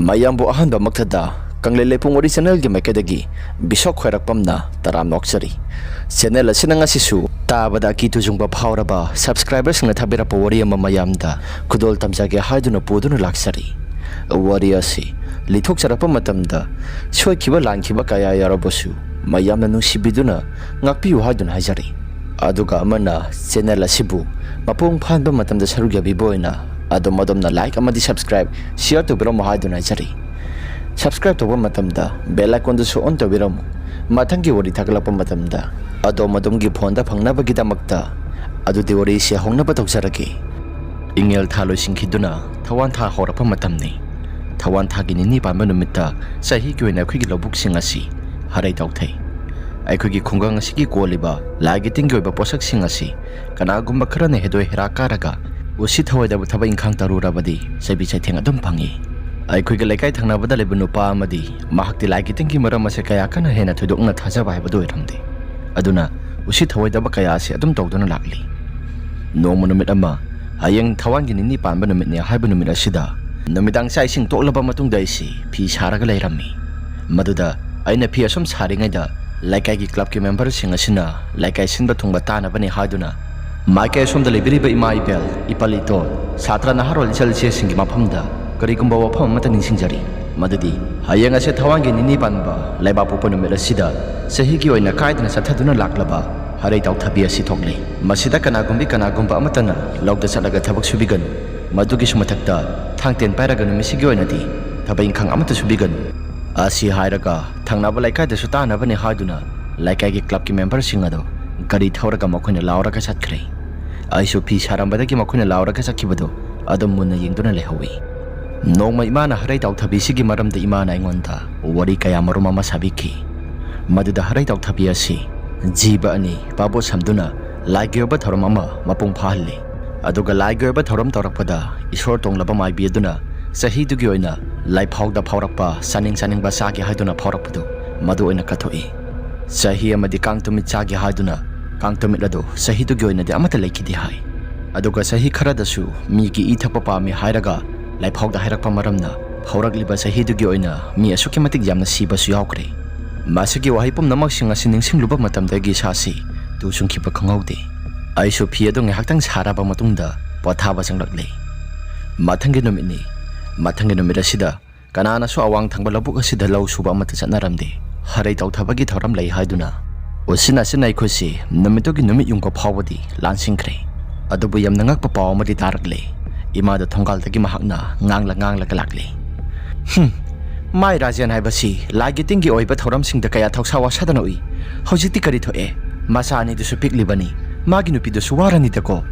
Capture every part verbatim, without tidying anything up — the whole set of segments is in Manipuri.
ꯃꯌꯥꯝꯕꯨ ꯑꯍꯥꯟꯕꯃꯛꯇꯗ ꯀꯪꯂꯩ ꯂꯩꯄꯨꯡ ꯋꯥꯔꯤ ꯆꯦꯅꯦꯜꯒꯤ ꯃꯥꯏꯀꯩꯗꯒꯤ ꯕꯤꯁꯣꯛ ꯈ꯭ꯋꯥꯏꯔꯥꯛꯄꯝꯅ ꯇꯔꯥꯝꯅ ꯑꯣꯛꯆꯔꯤ꯫ ꯆꯦꯅꯦꯜ ꯑꯁꯤꯅ ꯉꯁꯤꯁꯨ ꯇꯥꯕꯗ ꯑꯀꯤ ꯇꯨꯖꯨꯡꯕ ꯐꯥꯎꯔꯕ ꯁꯕꯁꯀ꯭ꯔꯥꯏꯕꯔꯁꯤꯡꯅ ꯊꯥꯕꯤꯔꯛꯄ ꯋꯥꯔꯤ ꯑꯃ ꯃꯌꯥꯝꯗ ꯈꯨꯗꯣꯜ ꯇꯝꯖꯒꯦ ꯍꯥꯏꯗꯨꯅ ꯄꯨꯗꯨꯅ ꯂꯥꯛꯆꯔꯤ꯫ ꯋꯥꯔꯤ ꯑꯁꯤ ꯂꯤꯊꯣꯛꯆꯔꯛꯄ ꯃꯇꯝꯗ ꯁꯣꯏꯈꯤꯕ ꯂꯥꯟꯈꯤꯕ ꯀꯌꯥ ꯌꯥꯎꯔꯕꯁꯨ ꯃꯌꯥꯝꯅ ꯅꯨꯡꯁꯤꯕꯤꯗꯨꯅ ꯉꯥꯛꯄꯤꯌꯨ ꯍꯥꯏꯗꯨꯅ ꯍꯥꯏꯖꯔꯤ꯫ ꯑꯗꯨꯒ ꯑꯃꯅ ꯆꯦꯅꯦꯜ ꯑꯁꯤꯕꯨ ꯃꯄꯨꯡ ꯐꯥꯍꯟꯕ ꯃꯇꯝꯗ ꯁꯔꯨꯛ ꯌꯥꯕꯤꯕ ꯑꯣꯏꯅ ꯑꯗꯣꯝ ꯑꯗꯣꯝꯅ ꯂꯥꯏꯛ ꯑꯃꯗꯤ ꯁꯕꯁꯀ꯭ꯔꯥꯏꯕ, ꯁꯤꯌꯔ ꯇꯧꯕꯤꯔꯝꯃꯨ ꯍꯥꯏꯗꯨꯅ ꯍꯥꯏꯖꯔꯤ꯫ ꯁꯕꯁꯀ꯭ꯔꯥꯏꯕ ꯇꯧꯕ ꯃꯇꯝꯗ ꯕꯦꯜ ꯑꯥꯏꯀꯣꯟꯗꯨꯁꯨ ꯑꯣꯟ ꯇꯧꯕꯤꯔꯝꯃꯨ꯫ ꯃꯊꯪꯒꯤ ꯋꯥꯔꯤ ꯊꯥꯒꯠꯂꯛꯄ ꯃꯇꯝꯗ ꯑꯗꯣꯝ ꯑꯗꯣꯝꯒꯤ ꯐꯣꯟꯗ ꯐꯪꯅꯕꯒꯤꯗꯃꯛꯇ꯫ ꯑꯗꯨꯗꯤ ꯋꯥꯔꯤꯁꯤ ꯍꯧꯅꯕ ꯇꯧꯖꯔꯒꯦ꯫ ꯏꯉꯦꯜ ꯊꯥ ꯂꯣꯏꯁꯤꯟꯈꯤꯗꯨꯅ ꯊꯋꯥꯟ ꯊꯥ ꯍꯧꯔꯛꯄ ꯃꯇꯝꯅꯤ꯫ ꯊꯋꯥꯟ ꯊꯥꯒꯤ ꯅꯤꯅꯤ ꯄꯥꯟꯕ ꯅꯨꯃꯤꯠꯇ ꯆꯍꯤꯒꯤ ꯑꯣꯏꯅ ꯑꯩꯈꯣꯏꯒꯤ ꯂꯧꯕꯨꯛꯁꯤꯡ ꯑꯁꯤ ꯍꯔꯩ ꯇꯧꯊꯩ꯫ ꯑꯩꯈꯣꯏꯒꯤ ꯈꯨꯡꯒꯪ ꯑꯁꯤꯒꯤ ꯀꯣꯜꯂꯤꯕ ꯂꯥꯏꯒꯤ ꯇꯤꯟꯒꯤ ꯑꯣꯏꯕ ꯄꯣꯠꯁꯛꯁꯤꯡ ꯑꯁꯤ ꯀꯅꯥꯒꯨꯝꯕ ꯈꯔꯅ ꯍꯦꯗꯣꯏ ꯍꯦꯔꯥ ꯀꯥꯔꯒ ꯎꯁꯤꯠ ꯊꯑꯣꯏꯗꯕ ꯊꯕꯛ ꯏꯪꯈꯥꯡ ꯇꯧꯔꯨꯔꯕꯗꯤ ꯆꯩꯕꯤ ꯆꯩꯊꯦꯡ ꯑꯗꯨꯝ ꯐꯪꯏ꯫ ꯑꯩꯈꯣꯏꯒꯤ ꯂꯩꯀꯥꯏ ꯊꯪꯅꯕꯗ ꯂꯩꯕ ꯅꯨꯄꯥ ꯑꯃꯗꯤ ꯃꯍꯥꯛꯇꯤ ꯂꯥꯏꯒꯤ ꯇꯤꯟꯒꯤ ꯃꯔꯝ ꯑꯁꯦ ꯀꯌꯥ ꯀꯟꯅ ꯍꯦꯟꯅ ꯊꯣꯏꯗꯣꯛꯅ ꯊꯥꯖꯕ ꯍꯥꯏꯕꯗꯨ ꯑꯣꯏꯔꯝꯗꯦ꯫ ꯑꯗꯨꯅ ꯎꯁꯤꯠ ꯊꯑꯣꯏꯗꯕ ꯀꯌꯥ ꯑꯁꯤ ꯑꯗꯨꯝ ꯇꯧꯗꯨꯅ ꯂꯥꯛꯂꯤ꯫ ꯅꯣꯡꯃ ꯅꯨꯃꯤꯠ ꯑꯃ, ꯍꯌꯦꯡ ꯊꯋꯥꯟꯒꯤ ꯅꯤꯅꯤ ꯄꯥꯟꯕ ꯅꯨꯃꯤꯠꯅꯤ ꯍꯥꯏꯕ ꯅꯨꯃꯤꯠ ꯑꯁꯤꯗ ꯅꯨꯃꯤꯗꯥꯡ ꯆꯥꯛ ꯏꯁꯤꯡ ꯇꯣꯛꯂꯕ ꯃꯇꯨꯡꯗ ꯑꯩꯁꯤ ꯐꯤ ꯁꯥꯔꯒ ꯂꯩꯔꯝꯃꯤ꯫ ꯃꯗꯨꯗ ꯑꯩꯅ ꯐꯤ ꯑꯁꯨꯝ ꯁꯥꯔꯤꯉꯩꯗ ꯂꯩꯀꯥꯏꯒꯤ ꯀ꯭ꯂꯕꯀꯤ ꯃꯦꯝꯕꯔꯁꯤꯡ ꯑꯁꯤꯅ ꯂꯩꯀꯥꯏ ꯁꯤꯟꯕ ꯊꯨꯡꯕ ꯇꯥꯅꯕꯅꯤ ꯍꯥꯏꯗꯨꯅ ꯃꯥꯏꯀꯩ ꯑꯁꯣꯝꯗ ꯂꯩꯕꯤꯔꯤꯕ ꯏꯃꯥ ꯏꯕꯦꯜ, ꯏꯄꯥ ꯏꯇꯣꯜ, ꯁꯥꯇ꯭ꯔ ꯅꯍꯥꯔꯣꯜ ꯏꯆꯜ ꯏꯆꯦꯁꯤꯡꯒꯤ ꯃꯐꯝꯗ ꯀꯔꯤꯒꯨꯝꯕ ꯋꯥꯐꯝ ꯑꯃꯠꯇ ꯅꯤꯡꯁꯤꯡꯖꯔꯤ꯫ ꯃꯗꯨꯗꯤ ꯍꯌꯦꯡ ꯑꯁꯦ ꯊꯋꯥꯟꯒꯤ ꯅꯤꯅꯤ ꯄꯥꯟꯕ ꯂꯩꯕꯥꯛꯄꯣꯛꯄ ꯅꯨꯃꯤꯠ ꯑꯁꯤꯗ ꯆꯍꯤꯒꯤ ꯑꯣꯏꯅ ꯀꯥꯏꯗꯅ ꯆꯠꯊꯗꯨꯅ ꯂꯥꯛꯂꯕ ꯍꯔꯩ ꯇꯥꯎꯊꯕꯤ ꯑꯁꯤ ꯊꯣꯛꯂꯤ꯫ ꯃꯁꯤꯗ ꯀꯅꯥꯒꯨꯝꯕꯤ ꯀꯅꯥꯒꯨꯝꯕ ꯑꯃꯠꯇꯅ ꯂꯧꯗ ꯆꯠꯂꯒ ꯊꯕꯛ ꯁꯨꯕꯤꯒꯅꯨ꯫ ꯃꯗꯨꯒꯤꯁꯨ ꯃꯊꯛꯇ ꯊꯥꯡꯇꯦꯟ ꯄꯥꯏꯔꯒ ꯅꯨꯃꯤꯠꯁꯤꯒꯤ ꯑꯣꯏꯅꯗꯤ ꯊꯕꯛ ꯏꯪꯈꯥꯡ ꯑꯃꯠꯇ ꯁꯨꯕꯤꯒꯅꯨ꯫ ꯑꯁꯤ ꯍꯥꯏꯔꯒ ꯊꯪꯅꯕ ꯂꯩꯀꯥꯏꯗꯁꯨ ꯇꯥꯅꯕꯅꯤ ꯍꯥꯏꯗꯨꯅ ꯂꯩꯀꯥꯏꯒꯤ ꯀ꯭ꯂꯕꯀꯤ ꯃꯦꯝꯕꯔꯁꯤꯡ ꯑꯗꯨ ꯒꯥꯔꯤ ꯊꯧꯔꯒ ꯃꯈꯣꯏꯅ ꯂꯥꯎꯔꯒ ꯆꯠꯈ꯭ꯔꯦ꯫ ꯑꯩꯁꯨ ꯐꯤ ꯁꯥꯔꯝꯕꯗꯒꯤ ꯃꯈꯣꯏꯅ ꯂꯥꯎꯔꯒ ꯆꯠꯈꯤꯕꯗꯨ ꯑꯗꯨꯝ ꯃꯨꯟꯅ ꯌꯦꯡꯗꯨꯅ ꯂꯩꯍꯧꯏ꯫ ꯅꯣꯡꯃ ꯏꯃꯥꯅ ꯍꯔꯩ ꯇꯥꯎꯊꯕꯤꯁꯤꯒꯤ ꯃꯔꯝꯗ ꯏꯃꯥꯅ ꯑꯩꯉꯣꯟꯗ ꯋꯥꯔꯤ ꯀꯌꯥ ꯃꯔꯨꯝ ꯑꯃ ꯁꯥꯕꯤꯈꯤ꯫ ꯃꯗꯨꯗ ꯍꯔꯩ ꯇꯥꯎꯊꯕꯤ ꯑꯁꯤ ꯖꯤꯕ ꯑꯅꯤ ꯄꯥꯕꯣꯠ ꯁꯝꯗꯨꯅ ꯂꯥꯏꯒꯤ ꯑꯣꯏꯕ ꯊꯧꯔꯝ ꯑꯃ ꯃꯄꯨꯡ ꯐꯥꯍꯜꯂꯤ꯫ ꯑꯗꯨꯒ ꯂꯥꯏꯒꯤ ꯑꯣꯏꯕ ꯊꯧꯔꯝ ꯇꯧꯔꯛꯄꯗ ꯏꯁꯣꯔ ꯇꯣꯡꯂꯕ ꯃꯥꯏꯕꯤ ꯑꯗꯨꯅ ꯆꯍꯤꯗꯨꯒꯤ ꯑꯣꯏꯅ ꯂꯥꯏꯐꯥꯎꯗ ꯐꯥꯎꯔꯛꯄ ꯆꯥꯅꯤꯡ ꯆꯥꯅꯤꯡꯕ ꯆꯥꯒꯦ ꯍꯥꯏꯗꯨꯅ ꯐꯥꯎꯔꯛꯄꯗꯨ ꯃꯗꯨ ꯑꯣꯏꯅ ꯀꯠꯊꯣꯛꯏ꯫ ꯆꯍꯤ ꯑꯃꯗꯤ ꯀꯥꯡ ꯇꯨꯃꯤꯠ ꯆꯥꯒꯦ ꯍꯥꯏꯗꯨꯅ ꯀꯥꯡ ꯇꯨꯃꯤꯠ ꯑꯗꯨ ꯆꯍꯤꯗꯨꯒꯤ ꯑꯣꯏꯅꯗꯤ ꯑꯃꯠꯇ ꯂꯩꯈꯤꯗꯦ ꯍꯥꯏ꯫ ꯑꯗꯨꯒ ꯆꯍꯤ ꯈꯔꯗꯁꯨ ꯃꯤꯒꯤ ꯏ ꯊꯛꯄ ꯄꯥꯝꯃꯤ ꯍꯥꯏꯔꯒ ꯂꯥꯏꯐꯥꯎꯗ ꯍꯥꯏꯔꯛꯄ ꯃꯔꯝꯅ ꯍꯧꯔꯛꯂꯤꯕ ꯆꯍꯤꯗꯨꯒꯤ ꯑꯣꯏꯅ ꯃꯤ ꯑꯁꯨꯛꯀꯤ ꯃꯇꯤꯛ ꯌꯥꯝꯅ ꯁꯤꯕꯁꯨ ꯌꯥꯎꯈ꯭ꯔꯦ꯫ ꯃꯁꯤꯒꯤ ꯋꯥꯍꯩ ꯄꯨꯝꯅꯃꯛꯁꯤꯡ ꯑꯁꯤ ꯅꯤꯡꯁꯤꯡꯂꯨꯕ ꯃꯇꯝꯗ ꯑꯩꯒꯤ ꯏꯁꯥꯁꯤ ꯇꯨ ꯆꯨꯡꯈꯤꯕ ꯈꯪꯍꯧꯗꯦ꯫ ꯑꯩꯁꯨ ꯐꯤ ꯑꯗꯨ ꯉꯥꯏꯍꯥꯛꯇꯪ ꯁꯥꯔꯕ ꯃꯇꯨꯡꯗ ꯄꯣꯊꯥꯕ ꯆꯪꯂꯛꯂꯦ꯫ ꯃꯊꯪꯒꯤ ꯅꯨꯃꯤꯠꯅꯤ꯫ ꯃꯊꯪꯒꯤ ꯅꯨꯃꯤꯠ ꯑꯁꯤꯗ ꯀꯅꯥꯅꯁꯨ ꯑꯋꯥꯡ ꯊꯪꯕ ꯂꯧꯕꯨꯛ ꯑꯁꯤꯗ ꯂꯧ ꯁꯨꯕ ꯑꯃꯠꯇ ꯆꯠꯅꯔꯝꯗꯦ꯫ ꯍꯔꯩ ꯇꯧꯊꯕꯒꯤ ꯊꯧꯔꯝ ꯂꯩ ꯍꯥꯏꯗꯨꯅ ꯎꯆꯤꯟ ꯅꯥꯆꯤꯟ ꯑꯩꯈꯣꯏꯁꯤ ꯅꯨꯃꯤꯠꯇꯨꯒꯤ ꯅꯨꯃꯤꯠ ꯌꯨꯡꯕ ꯐꯥꯎꯕꯗꯤ ꯂꯥꯟꯁꯤꯟꯈ꯭ꯔꯦ꯫ ꯑꯗꯨꯕꯨ ꯌꯥꯝꯅ ꯉꯛꯄ ꯄꯥꯎ ꯑꯃꯗꯤ ꯇꯥꯔꯛꯂꯦ꯫ ꯏꯃꯥꯗ ꯊꯣꯡꯒꯥꯜꯗꯒꯤ ꯃꯍꯥꯛꯅ ꯉꯥꯡꯂ ꯉꯥꯡꯂꯒ ꯂꯥꯛꯂꯦ꯫ "ꯍꯨꯝ, ꯃꯥꯏ ꯔꯥꯖꯦꯟ ꯍꯥꯏꯕꯁꯤ ꯂꯥꯏꯒꯤ ꯇꯤꯟꯒꯤ ꯑꯣꯏꯕ ꯊꯧꯔꯝꯁꯤꯡꯗ ꯀꯌꯥ ꯊꯧꯁꯥ ꯋꯥꯁꯥꯗꯅ ꯎꯏ꯫ ꯍꯧꯖꯤꯛꯇꯤ ꯀꯔꯤ ꯊꯣꯛꯑꯦ? ꯃꯆꯥ ꯑꯅꯤꯗꯨꯁꯨ ꯄꯤꯛꯂꯤꯕꯅꯤ꯫ ꯃꯥꯒꯤ ꯅꯨꯄꯤꯗꯨꯁꯨ ꯋꯥꯔꯅꯤꯗꯀꯣ꯫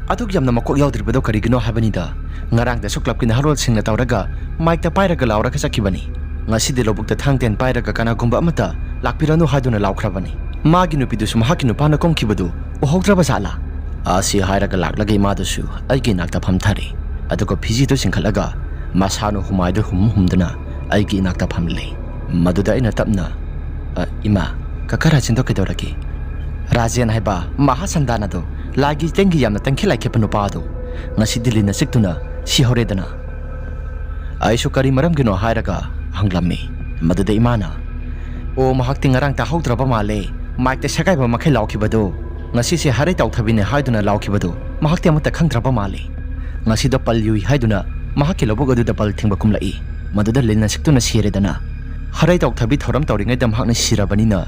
ꯑꯗꯨꯛ ꯌꯥꯝꯅ ꯃꯀꯣꯛ ꯌꯥꯎꯗ꯭ꯔꯤꯕꯗꯣ ꯀꯔꯤꯒꯤꯅꯣ ꯍꯥꯏꯕꯅꯤꯗ꯫ ꯉꯔꯥꯡꯗꯁꯨ ꯀ꯭ꯂꯕꯀꯤ ꯅꯍꯥꯔꯣꯜꯁꯤꯡꯅ ꯇꯧꯔꯒ ꯃꯥꯏꯛꯇ ꯄꯥꯏꯔꯒ ꯂꯥꯎꯔꯒ ꯆꯠꯈꯤꯕꯅꯤ꯫ ꯉꯁꯤꯗꯤ ꯂꯧꯕꯨꯛꯇ ꯊꯥꯡ ꯇꯦꯟ ꯄꯥꯏꯔꯒ ꯀꯅꯥꯒꯨꯝꯕ ꯑꯃꯠꯇ ꯂꯥꯛꯄꯤꯔꯅꯨ ꯍꯥꯏꯗꯨꯅ ꯂꯥꯎꯈ꯭ꯔꯕꯅꯤ꯫ ꯃꯥꯒꯤ ꯅꯨꯄꯤꯗꯨꯁꯨ ꯃꯍꯥꯛꯀꯤ ꯅꯨꯄꯥꯅ ꯀꯨꯝꯈꯤꯕꯗꯨ ꯎꯍꯧꯗ꯭ꯔꯕ ꯖꯥꯠꯂꯥ?" ꯑꯁꯤ ꯍꯥꯏꯔꯒ ꯂꯥꯛꯂꯒ ꯏꯃꯥꯗꯨꯁꯨ ꯑꯩꯒꯤ ꯏꯅꯥꯛꯇ ꯐꯝꯊꯔꯦ꯫ ꯑꯗꯨꯒ ꯐꯤꯖꯤꯗꯨ ꯆꯤꯡꯈꯠꯂꯒ ꯃꯁꯥꯅ ꯍꯨꯃꯥꯏꯗꯨ ꯍꯨꯝ ꯍꯨꯝꯗꯨꯅ ꯑꯩꯒꯤ ꯏꯅꯥꯛꯇ ꯐꯝꯂꯦ꯫ ꯃꯗꯨꯗ ꯑꯩꯅ ꯇꯞꯅ, "ꯑ, ꯏꯃꯥ, ꯀꯀꯥ ꯔꯥꯖꯦꯟꯗꯣ ꯀꯩꯗꯧꯔꯒꯦ?" "ꯔꯥꯖꯦꯟ ꯍꯥꯏꯕ ꯃꯍꯥꯁꯟꯗꯥꯅꯗꯣ ꯂꯥꯏꯒꯤ ꯇꯤꯟꯒꯤ ꯌꯥꯝꯅ ꯇꯪꯈꯤꯠ ꯂꯥꯏꯈꯠꯄ ꯅꯨꯄꯥꯗꯣ ꯉꯁꯤꯗꯤ ꯂꯤꯟꯅ ꯆꯤꯛꯇꯨꯅ ꯁꯤꯍꯧꯔꯦꯗꯅ?" ꯑꯩꯁꯨ ꯀꯔꯤ ꯃꯔꯝꯒꯤꯅꯣ ꯍꯥꯏꯔꯒ ꯍꯪꯂꯝꯃꯤ꯫ ꯃꯗꯨꯗ ꯏꯃꯥꯅ, "ꯑꯣ, ꯃꯍꯥꯛꯇꯤ ꯉꯔꯥꯡ ꯇꯥꯍꯧꯗ꯭ꯔꯕ ꯃꯥꯜꯂꯦ꯫ ꯃꯥꯏꯛꯇ ꯁꯦꯒꯥꯏꯕ ꯃꯈꯩ ꯂꯥꯎꯈꯤꯕꯗꯣ, ꯉꯁꯤꯁꯦ ꯍꯔꯩ ꯇꯥꯎꯊꯕꯤꯅꯦ ꯍꯥꯏꯗꯨꯅ ꯂꯥꯎꯈꯤꯕꯗꯣ ꯃꯍꯥꯛꯇꯤ ꯑꯃꯠꯇ ꯈꯪꯗ꯭ꯔꯕ ꯃꯥꯜꯂꯦ꯫ ꯉꯁꯤꯗꯣ ꯄꯜ ꯌꯨꯏ ꯍꯥꯏꯗꯨꯅ ꯃꯍꯥꯛꯀꯤ ꯂꯧꯕꯨꯛ ꯑꯗꯨꯗ ꯄꯜ ꯊꯤꯡꯕ ꯀꯨꯝꯂꯛꯏ꯫ ꯃꯗꯨꯗ ꯂꯤꯟꯅ ꯆꯤꯛꯇꯨꯅ ꯁꯤꯔꯦꯗꯅ꯫ ꯍꯔꯩ ꯇꯥꯎꯊꯕꯤ ꯊꯧꯔꯝ ꯇꯧꯔꯤꯉꯩꯗ ꯃꯍꯥꯛꯅ ꯁꯤꯔꯕꯅꯤꯅ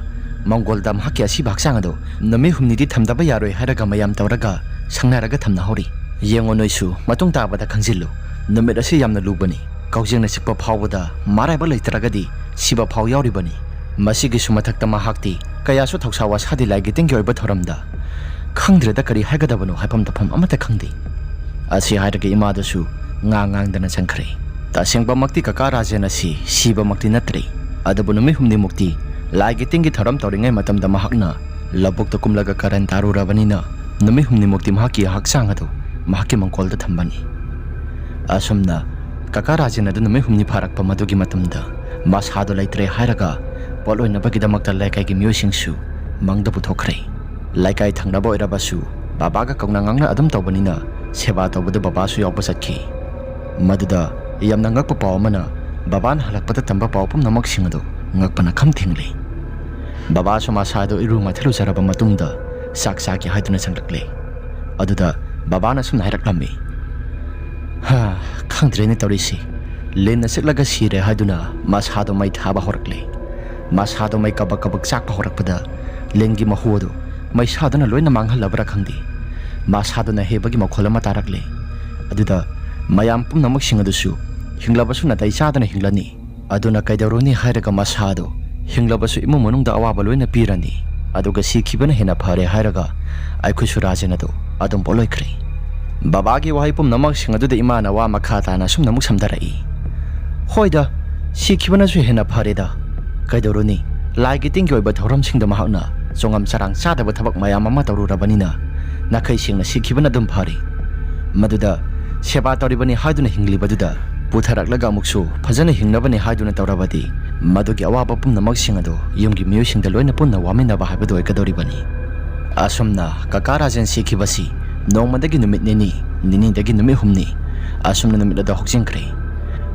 ꯃꯪꯒꯣꯜꯗ ꯃꯍꯥꯛꯀꯤ ꯑꯁꯤꯕ ꯍꯛꯆꯥꯡ ꯑꯗꯨ ꯅꯨꯃꯤꯠ ꯍꯨꯝꯅꯤꯗꯤ ꯊꯝꯗꯕ ꯌꯥꯔꯣꯏ ꯍꯥꯏꯔꯒ ꯃꯌꯥꯝ ꯇꯧꯔꯒ ꯁꯪꯅꯔꯒ ꯊꯝꯅꯍꯧꯔꯤ꯫ ꯌꯦꯡꯉꯣ ꯅꯣꯏꯁꯨ, ꯃꯇꯨꯡ ꯇꯥꯕꯗ ꯈꯪꯖꯤꯜꯂꯨ꯫ ꯅꯨꯃꯤꯠ ꯑꯁꯤ ꯌꯥꯝꯅ ꯂꯨꯕꯅꯤ꯫ ꯀꯥꯎꯖꯦꯡꯅ ꯆꯤꯛꯄ ꯐꯥꯎꯕꯗ ꯃꯔꯥꯏꯕꯛ ꯂꯩꯇ꯭ꯔꯒꯗꯤ ꯁꯤꯕ ꯐꯥꯎ ꯌꯥꯎꯔꯤꯕꯅꯤ꯫ ꯃꯁꯤꯒꯤꯁꯨ ꯃꯊꯛꯇ ꯃꯍꯥꯛꯇꯤ ꯀꯌꯥꯁꯨ ꯊꯧꯁꯥ ꯋꯥꯁꯥꯗꯦ ꯂꯥꯏꯒꯤ ꯇꯤꯟꯒꯤ ꯑꯣꯏꯕ ꯊꯧꯔꯝꯗ꯫ ꯈꯪꯗ꯭ꯔꯦꯗ, ꯀꯔꯤ ꯍꯥꯏꯒꯗꯕꯅꯣ, ꯍꯥꯏꯐꯝ ꯇꯧꯐꯝ ꯑꯃꯠꯇ ꯈꯪꯗꯦ꯫" ꯑꯁꯤ ꯍꯥꯏꯔꯒ ꯏꯃꯥꯗꯨꯁꯨ ꯉꯥꯡ ꯉꯥꯡꯗꯅ ꯆꯪꯈ꯭ꯔꯦ꯫ ꯇꯁꯦꯡꯕꯃꯛꯇꯤ ꯀꯀꯥ ꯔꯥꯖꯦꯟ ꯑꯁꯤ ꯁꯤꯕꯃꯛꯇꯤ ꯅꯠꯇ꯭ꯔꯤ, ꯑꯗꯨꯕꯨ ꯅꯨꯃꯤꯠ ꯍꯨꯝꯅꯤꯃꯨꯛꯇꯤ ꯂꯥꯏꯒꯤ ꯇꯤꯟꯒꯤ ꯊꯧꯔꯝ ꯇꯧꯔꯤꯉꯩ ꯃꯇꯝꯗ ꯃꯍꯥꯛꯅ ꯂꯧꯕꯨꯛꯇ ꯀꯨꯝꯂꯒ ꯀꯔꯟ ꯇꯥꯔꯨꯔꯕꯅꯤꯅ ꯅꯨꯃꯤꯠ ꯍꯨꯝꯅꯤꯃꯨꯛꯇꯤ ꯃꯍꯥꯛꯀꯤ ꯍꯛꯆꯥꯡ ꯑꯗꯨ ꯃꯍꯥꯛꯀꯤ ꯃꯪꯀꯣꯜꯗ ꯊꯝꯕꯅꯤ꯫ ꯑꯁꯨꯝꯅ ꯀꯀꯥ ꯔꯥꯖꯦꯟ ꯑꯗꯨ ꯅꯨꯃꯤꯠ ꯍꯨꯝꯅꯤ ꯐꯥꯔꯛꯄ ꯃꯗꯨꯒꯤ ꯃꯇꯝꯗ ꯃꯁꯥꯗꯣ ꯂꯩꯇ꯭ꯔꯦ ꯍꯥꯏꯔꯒ ꯄꯣꯠ ꯑꯣꯏꯅꯕꯒꯤꯗꯃꯛꯇ ꯂꯩꯀꯥꯏꯒꯤ ꯃꯤꯑꯣꯏꯁꯤꯡꯁꯨ ꯃꯪꯗ ꯄꯨꯊꯣꯛꯈ꯭ꯔꯦ꯫ ꯂꯩꯀꯥꯏ ꯊꯪꯅꯕ ꯑꯣꯏꯔꯕꯁꯨ ꯕꯕꯥꯒ ꯀꯧꯅ ꯉꯥꯡꯅ ꯑꯗꯨꯝ ꯇꯧꯕꯅꯤꯅ ꯁꯦꯕꯥ ꯇꯧꯕꯗ ꯕꯕꯥꯁꯨ ꯌꯥꯎꯕ ꯆꯠꯈꯤ꯫ ꯃꯗꯨꯗ ꯌꯥꯝꯅ ꯉꯛꯄ ꯄꯥꯎ ꯑꯃꯅ, ꯕꯕꯥꯅ ꯍꯜꯂꯛꯄꯗ ꯇꯝꯕ ꯄꯥꯎ ꯄꯨꯝꯅꯃꯛꯁꯤꯡ ꯑꯗꯨ ꯉꯛꯄꯅ ꯈꯝ ꯊꯦꯡꯂꯦ꯫ ꯕꯕꯥꯁꯨ ꯃꯁꯥꯗꯨ ꯏꯔꯨ ꯃꯥꯏꯊ ꯂꯨꯖꯔꯕ ꯃꯇꯨꯡꯗ ꯆꯥꯛ ꯆꯥꯒꯦ ꯍꯥꯏꯗꯨꯅ ꯆꯪꯂꯛꯂꯦ꯫ ꯑꯗꯨꯗ ꯕꯕꯥꯅ ꯁꯨꯝꯅ ꯍꯥꯏꯔꯛꯂꯝꯃꯤ, "ꯍꯥ, ꯈꯪꯗ꯭ꯔꯦꯅꯦ ꯇꯧꯔꯤꯁꯤ꯫ ꯂꯤꯟꯅ ꯆꯤꯛꯂꯒ ꯁꯤꯔꯦ ꯍꯥꯏꯗꯨꯅ ꯃꯁꯥꯗꯣ ꯃꯩ ꯊꯥꯕ ꯍꯧꯔꯛꯂꯦ꯫ ꯃꯁꯥꯗꯣ ꯃꯩ ꯀꯕꯛ ꯀꯕꯛ ꯆꯥꯛꯄ ꯍꯧꯔꯛꯄꯗ ꯂꯤꯟꯒꯤ ꯃꯍꯨ ꯑꯗꯨ ꯃꯩꯁꯥꯗꯨꯅ ꯂꯣꯏꯅ ꯃꯥꯡꯍꯜꯂꯕ꯭ꯔꯥ ꯈꯪꯗꯦ꯫ ꯃꯁꯥꯗꯨꯅ ꯍꯦꯕꯒꯤ ꯃꯈꯣꯜ ꯑꯃ ꯇꯥꯔꯛꯂꯦ꯫ ꯑꯗꯨꯗ ꯃꯌꯥꯝ ꯄꯨꯝꯅꯃꯛꯁꯤꯡ ꯑꯗꯨꯁꯨ ꯍꯤꯡꯂꯕꯁꯨ ꯅꯥꯇꯩ ꯆꯥꯗꯅ ꯍꯤꯡꯂꯅꯤ꯫ ꯑꯗꯨꯅ ꯀꯩꯗꯧꯔꯨꯅꯤ ꯍꯥꯏꯔꯒ ꯃꯁꯥꯗꯣ ꯍꯤꯡꯂꯕꯁꯨ ꯏꯃꯨꯡ ꯃꯅꯨꯡꯗ ꯑꯋꯥꯕ ꯂꯣꯏꯅ ꯄꯤꯔꯅꯤ꯫ ꯑꯗꯨꯒ ꯁꯤꯈꯤꯕꯅ ꯍꯦꯟꯅ ꯐꯔꯦ ꯍꯥꯏꯔꯒ ꯑꯩꯈꯣꯏꯁꯨ ꯔꯥꯖꯦꯟ ꯑꯗꯨ ꯑꯗꯨꯝ ꯄꯣꯠꯂꯣꯏꯈ꯭ꯔꯦ꯫" ꯕꯕꯥꯒꯤ ꯋꯥꯍꯩ ꯄꯨꯝꯅꯃꯛꯁꯤꯡ ꯑꯗꯨꯗ ꯏꯃꯥꯅ ꯋꯥ ꯃꯈꯥ ꯇꯥꯅ ꯑꯁꯨꯝꯅ ꯑꯃꯨꯛ ꯁꯝꯊꯔꯛꯏ, "ꯍꯣꯏꯗ, ꯁꯤꯈꯤꯕꯅꯁꯨ ꯍꯦꯟꯅ ꯐꯔꯦꯗ꯫ ꯀꯩꯗꯧꯔꯨꯅꯤ? ꯂꯥꯏꯒꯤ ꯇꯤꯟꯒꯤ ꯑꯣꯏꯕ ꯊꯧꯔꯝꯁꯤꯡꯗ ꯃꯍꯥꯛꯅ ꯆꯣꯉꯝ ꯆꯔꯥꯡ ꯆꯥꯗꯕ ꯊꯕꯛ ꯃꯌꯥꯝ ꯑꯃ ꯇꯧꯔꯨꯔꯕꯅꯤꯅ ꯅꯥꯈꯩ ꯁꯦꯡꯅ ꯁꯤꯈꯤꯕꯅ ꯑꯗꯨꯝ ꯐꯔꯦ꯫ ꯃꯗꯨꯗ ꯁꯦꯕꯥ ꯇꯧꯔꯤꯕꯅꯤ ꯍꯥꯏꯗꯨꯅ ꯍꯤꯡꯂꯤꯕꯗꯨꯗ ꯄꯨꯊꯔꯛꯂꯒ ꯑꯃꯨꯛꯁꯨ ꯐꯖꯅ ꯍꯤꯡꯅꯕꯅꯤ ꯍꯥꯏꯗꯨꯅ ꯇꯧꯔꯕꯗꯤ ꯃꯗꯨꯒꯤ ꯑꯋꯥꯕ ꯄꯨꯝꯅꯃꯛꯁꯤꯡ ꯑꯗꯨ ꯌꯨꯝꯒꯤ ꯃꯤꯑꯣꯏꯁꯤꯡꯗ ꯂꯣꯏꯅ ꯄꯨꯟꯅ ꯋꯥꯃꯤꯟꯅꯕ ꯍꯥꯏꯕꯗꯨ ꯑꯣꯏꯒꯗꯧꯔꯤꯕꯅꯤ꯫" ꯑꯁꯨꯝꯅ ꯀꯀꯥ ꯔꯥꯖꯦꯟ ꯁꯤꯈꯤꯕꯁꯤ ꯅꯣꯡꯃꯗꯒꯤ ꯅꯨꯃꯤꯠ ꯅꯤꯅꯤ, ꯅꯤꯅꯤꯗꯒꯤ ꯅꯨꯃꯤꯠ ꯍꯨꯝꯅꯤ, ꯑꯁꯨꯝꯅ ꯅꯨꯃꯤꯠ ꯑꯗꯨ ꯍꯧꯖꯤꯟꯈ꯭ꯔꯦ꯫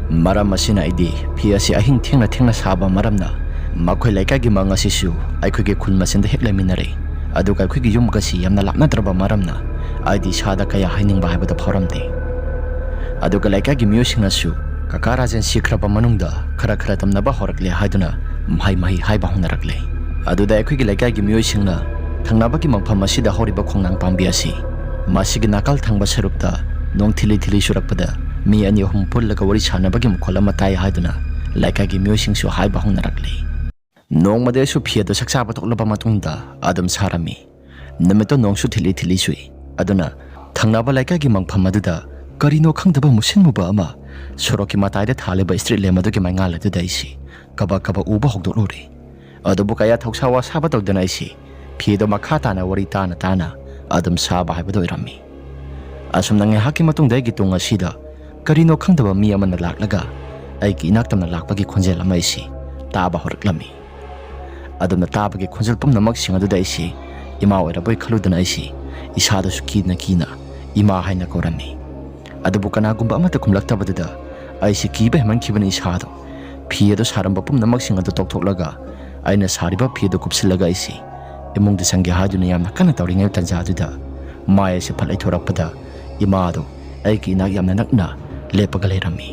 ꯃꯔꯝ ꯑꯁꯤꯅ ꯑꯩꯗꯤ ꯐꯤ ꯑꯁꯤ ꯑꯍꯤꯡ ꯊꯦꯡꯅ ꯊꯦꯡꯅ ꯁꯥꯕ ꯃꯔꯝꯅ ꯃꯈꯣꯏ ꯂꯩꯀꯥꯏꯒꯤ ꯃꯪ ꯑꯁꯤꯁꯨ ꯑꯩꯈꯣꯏꯒꯤ ꯈꯨꯜ ꯃꯁꯦꯟꯗ ꯍꯦꯛ ꯂꯩꯃꯤꯟꯅꯔꯦ꯫ ꯑꯗꯨꯒ ꯑꯩꯈꯣꯏꯒꯤ ꯌꯨꯝꯒꯁꯤ ꯌꯥꯝꯅ ꯂꯥꯞꯅꯗ꯭ꯔꯕ ꯃꯔꯝꯅ ꯑꯩꯗꯤ ꯏꯁꯥꯗ ꯀꯌꯥ ꯍꯥꯏꯅꯤꯡꯕ ꯍꯥꯏꯕꯗꯨ ꯐꯥꯎꯔꯝꯗꯦ꯫ ꯑꯗꯨꯒ ꯂꯩꯀꯥꯏꯒꯤ ꯃꯤꯑꯣꯏꯁꯤꯡꯅꯁꯨ ꯀꯀꯥ ꯔꯥꯖꯦꯟ ꯁꯤꯈ꯭ꯔꯕ ꯃꯅꯨꯡꯗ ꯈꯔ ꯈꯔ ꯇꯝꯅꯕ ꯍꯧꯔꯛꯂꯦ ꯍꯥꯏꯗꯨꯅ ꯃꯍꯩ ꯃꯍꯩ ꯍꯥꯏꯕ ꯍꯧꯅꯔꯛꯂꯦ꯫ ꯑꯗꯨꯗ ꯑꯩꯈꯣꯏꯒꯤ ꯂꯩꯀꯥꯏꯒꯤ ꯃꯤꯑꯣꯏꯁꯤꯡꯅ ꯊꯪꯅꯕꯒꯤ ꯃꯪꯐꯝ ꯑꯁꯤꯗ ꯍꯧꯔꯤꯕ ꯈꯣꯡꯅꯥꯡ ꯄꯥꯝꯕꯤ ꯑꯁꯤ, ꯃꯁꯤꯒꯤ ꯅꯥꯀꯜ ꯊꯪꯕ ꯁꯔꯨꯛꯇ ꯅꯣꯡ ꯊꯤꯂꯤ ꯊꯤꯂꯤ ꯆꯨꯔꯛꯄꯗ ꯃꯤ ꯑꯅꯤ ꯑꯍꯨꯝ ꯄꯨꯜꯂꯒ ꯋꯥꯔꯤ ꯁꯥꯟꯅꯕꯒꯤ ꯃꯈꯣꯜ ꯑꯃ ꯇꯥꯏ ꯍꯥꯏꯗꯨꯅ ꯂꯩꯀꯥꯏꯒꯤ ꯃꯤꯑꯣꯏꯁꯤꯡꯁꯨ ꯍꯥꯏꯕ ꯍꯧꯅꯔꯛꯂꯦ꯫ ꯅꯣꯡꯃꯗꯤ ꯑꯩꯁꯨ ꯐꯤ ꯑꯗꯨ ꯁꯛ ꯆꯥꯕ ꯇꯣꯛꯂꯕ ꯃꯇꯨꯡꯗ ꯑꯗꯨꯝ ꯁꯥꯔꯝꯃꯤ꯫ ꯅꯨꯃꯤꯠꯇꯣ ꯅꯣꯡꯁꯨ ꯊꯤꯠꯂꯤ ꯊꯤꯠꯂꯤ ꯆꯨꯏ꯫ ꯑꯗꯨꯅ ꯊꯪꯅꯕ ꯂꯩꯀꯥꯏꯒꯤ ꯃꯪꯐꯝ ꯑꯗꯨꯗ ꯀꯔꯤꯅꯣ ꯈꯪꯗꯕ ꯃꯨꯁꯤꯟꯃꯨꯕ ꯑꯃ ꯁꯣꯔꯣꯛꯀꯤ ꯃꯇꯥꯏꯗ ꯊꯥꯜꯂꯤꯕ ꯁ꯭ꯇ꯭ꯔꯤꯠ ꯂꯦꯝꯞ ꯑꯗꯨꯒꯤ ꯃꯩꯉꯥꯜ ꯑꯗꯨꯗ ꯑꯩꯁꯤ ꯀꯕꯛ ꯀꯕꯛ ꯎꯕ ꯍꯧꯗꯣꯛꯂꯨꯔꯦ꯫ ꯑꯗꯨꯕꯨ ꯀꯌꯥ ꯊꯧꯁꯥ ꯋꯥꯁꯥꯕ ꯇꯧꯗꯅ ꯑꯩꯁꯤ ꯐꯤꯗꯣ ꯃꯈꯥ ꯇꯥꯅ ꯋꯥꯔꯤ ꯇꯥꯅ ꯇꯥꯅ ꯑꯗꯨꯝ ꯁꯥꯕ ꯍꯥꯏꯕꯗꯨ ꯑꯣꯏꯔꯝꯃꯤ꯫ ꯑꯁꯨꯝꯅ ꯉꯥꯏꯍꯥꯛꯀꯤ ꯃꯇꯨꯡꯗ ꯑꯩꯒꯤ ꯇꯨꯡ ꯑꯁꯤꯗ ꯀꯔꯤꯅꯣ ꯈꯪꯗꯕ ꯃꯤ ꯑꯃꯅ ꯂꯥꯛꯂꯒ ꯑꯩꯒꯤ ꯏꯅꯥꯛ ꯇꯝꯅ ꯂꯥꯛꯄꯒꯤ ꯈꯣꯟꯖꯦꯜ ꯑꯃ ꯑꯩꯁꯤ ꯇꯥꯕ ꯍꯧꯔꯛꯂꯝꯃꯤ꯫ ꯑꯗꯨꯝꯅ ꯇꯥꯕꯒꯤ ꯈꯣꯟꯖꯦꯜ ꯄꯨꯝꯅꯃꯛꯁꯤꯡ ꯑꯗꯨꯗ ꯑꯩꯁꯤ ꯏꯃꯥ ꯑꯣꯏꯔꯕꯣꯏ ꯈꯜꯂꯨꯗꯅ ꯑꯩꯁꯤ ꯏꯁꯥꯗꯁꯨ ꯀꯤꯅ ꯀꯤꯅ ꯏꯃꯥ ꯍꯥꯏꯅ ꯀꯧꯔꯝꯃꯤ꯫ ꯑꯗꯨꯕꯨ ꯀꯅꯥꯒꯨꯝꯕ ꯑꯃꯠꯇ ꯈꯨꯝꯂꯛꯇꯕꯗꯨꯗ ꯑꯩꯁꯤ ꯀꯤꯕ ꯍꯦꯟꯃꯟꯈꯤꯕꯅ ꯏꯁꯥꯗꯣ, ꯐꯤ ꯑꯗꯨ ꯁꯥꯔꯝꯕ ꯄꯨꯝꯅꯃꯛꯁꯤꯡ ꯑꯗꯨ ꯇꯧꯊꯣꯛꯂꯒ, ꯑꯩꯅ ꯁꯥꯔꯤꯕ ꯐꯤ ꯑꯗꯨ ꯀꯨꯞꯁꯤꯜꯂꯒ ꯑꯩꯁꯤ ꯏꯃꯨꯡꯗ ꯆꯪꯒꯦ ꯍꯥꯏꯗꯨꯅ ꯌꯥꯝꯅ ꯀꯟꯅ ꯇꯧꯔꯤꯉꯩ ꯇꯥꯟꯖꯥ ꯑꯗꯨꯗ ꯃꯥꯏ ꯑꯁꯤ ꯐꯠ ꯂꯩꯊꯣꯔꯛꯄꯗ ꯏꯃꯥꯗꯣ ꯑꯩꯒꯤ ꯏꯅꯥꯛ ꯌꯥꯝꯅ ꯅꯛꯅ ꯂꯦꯞꯄꯒ ꯂꯩꯔꯝꯃꯤ꯫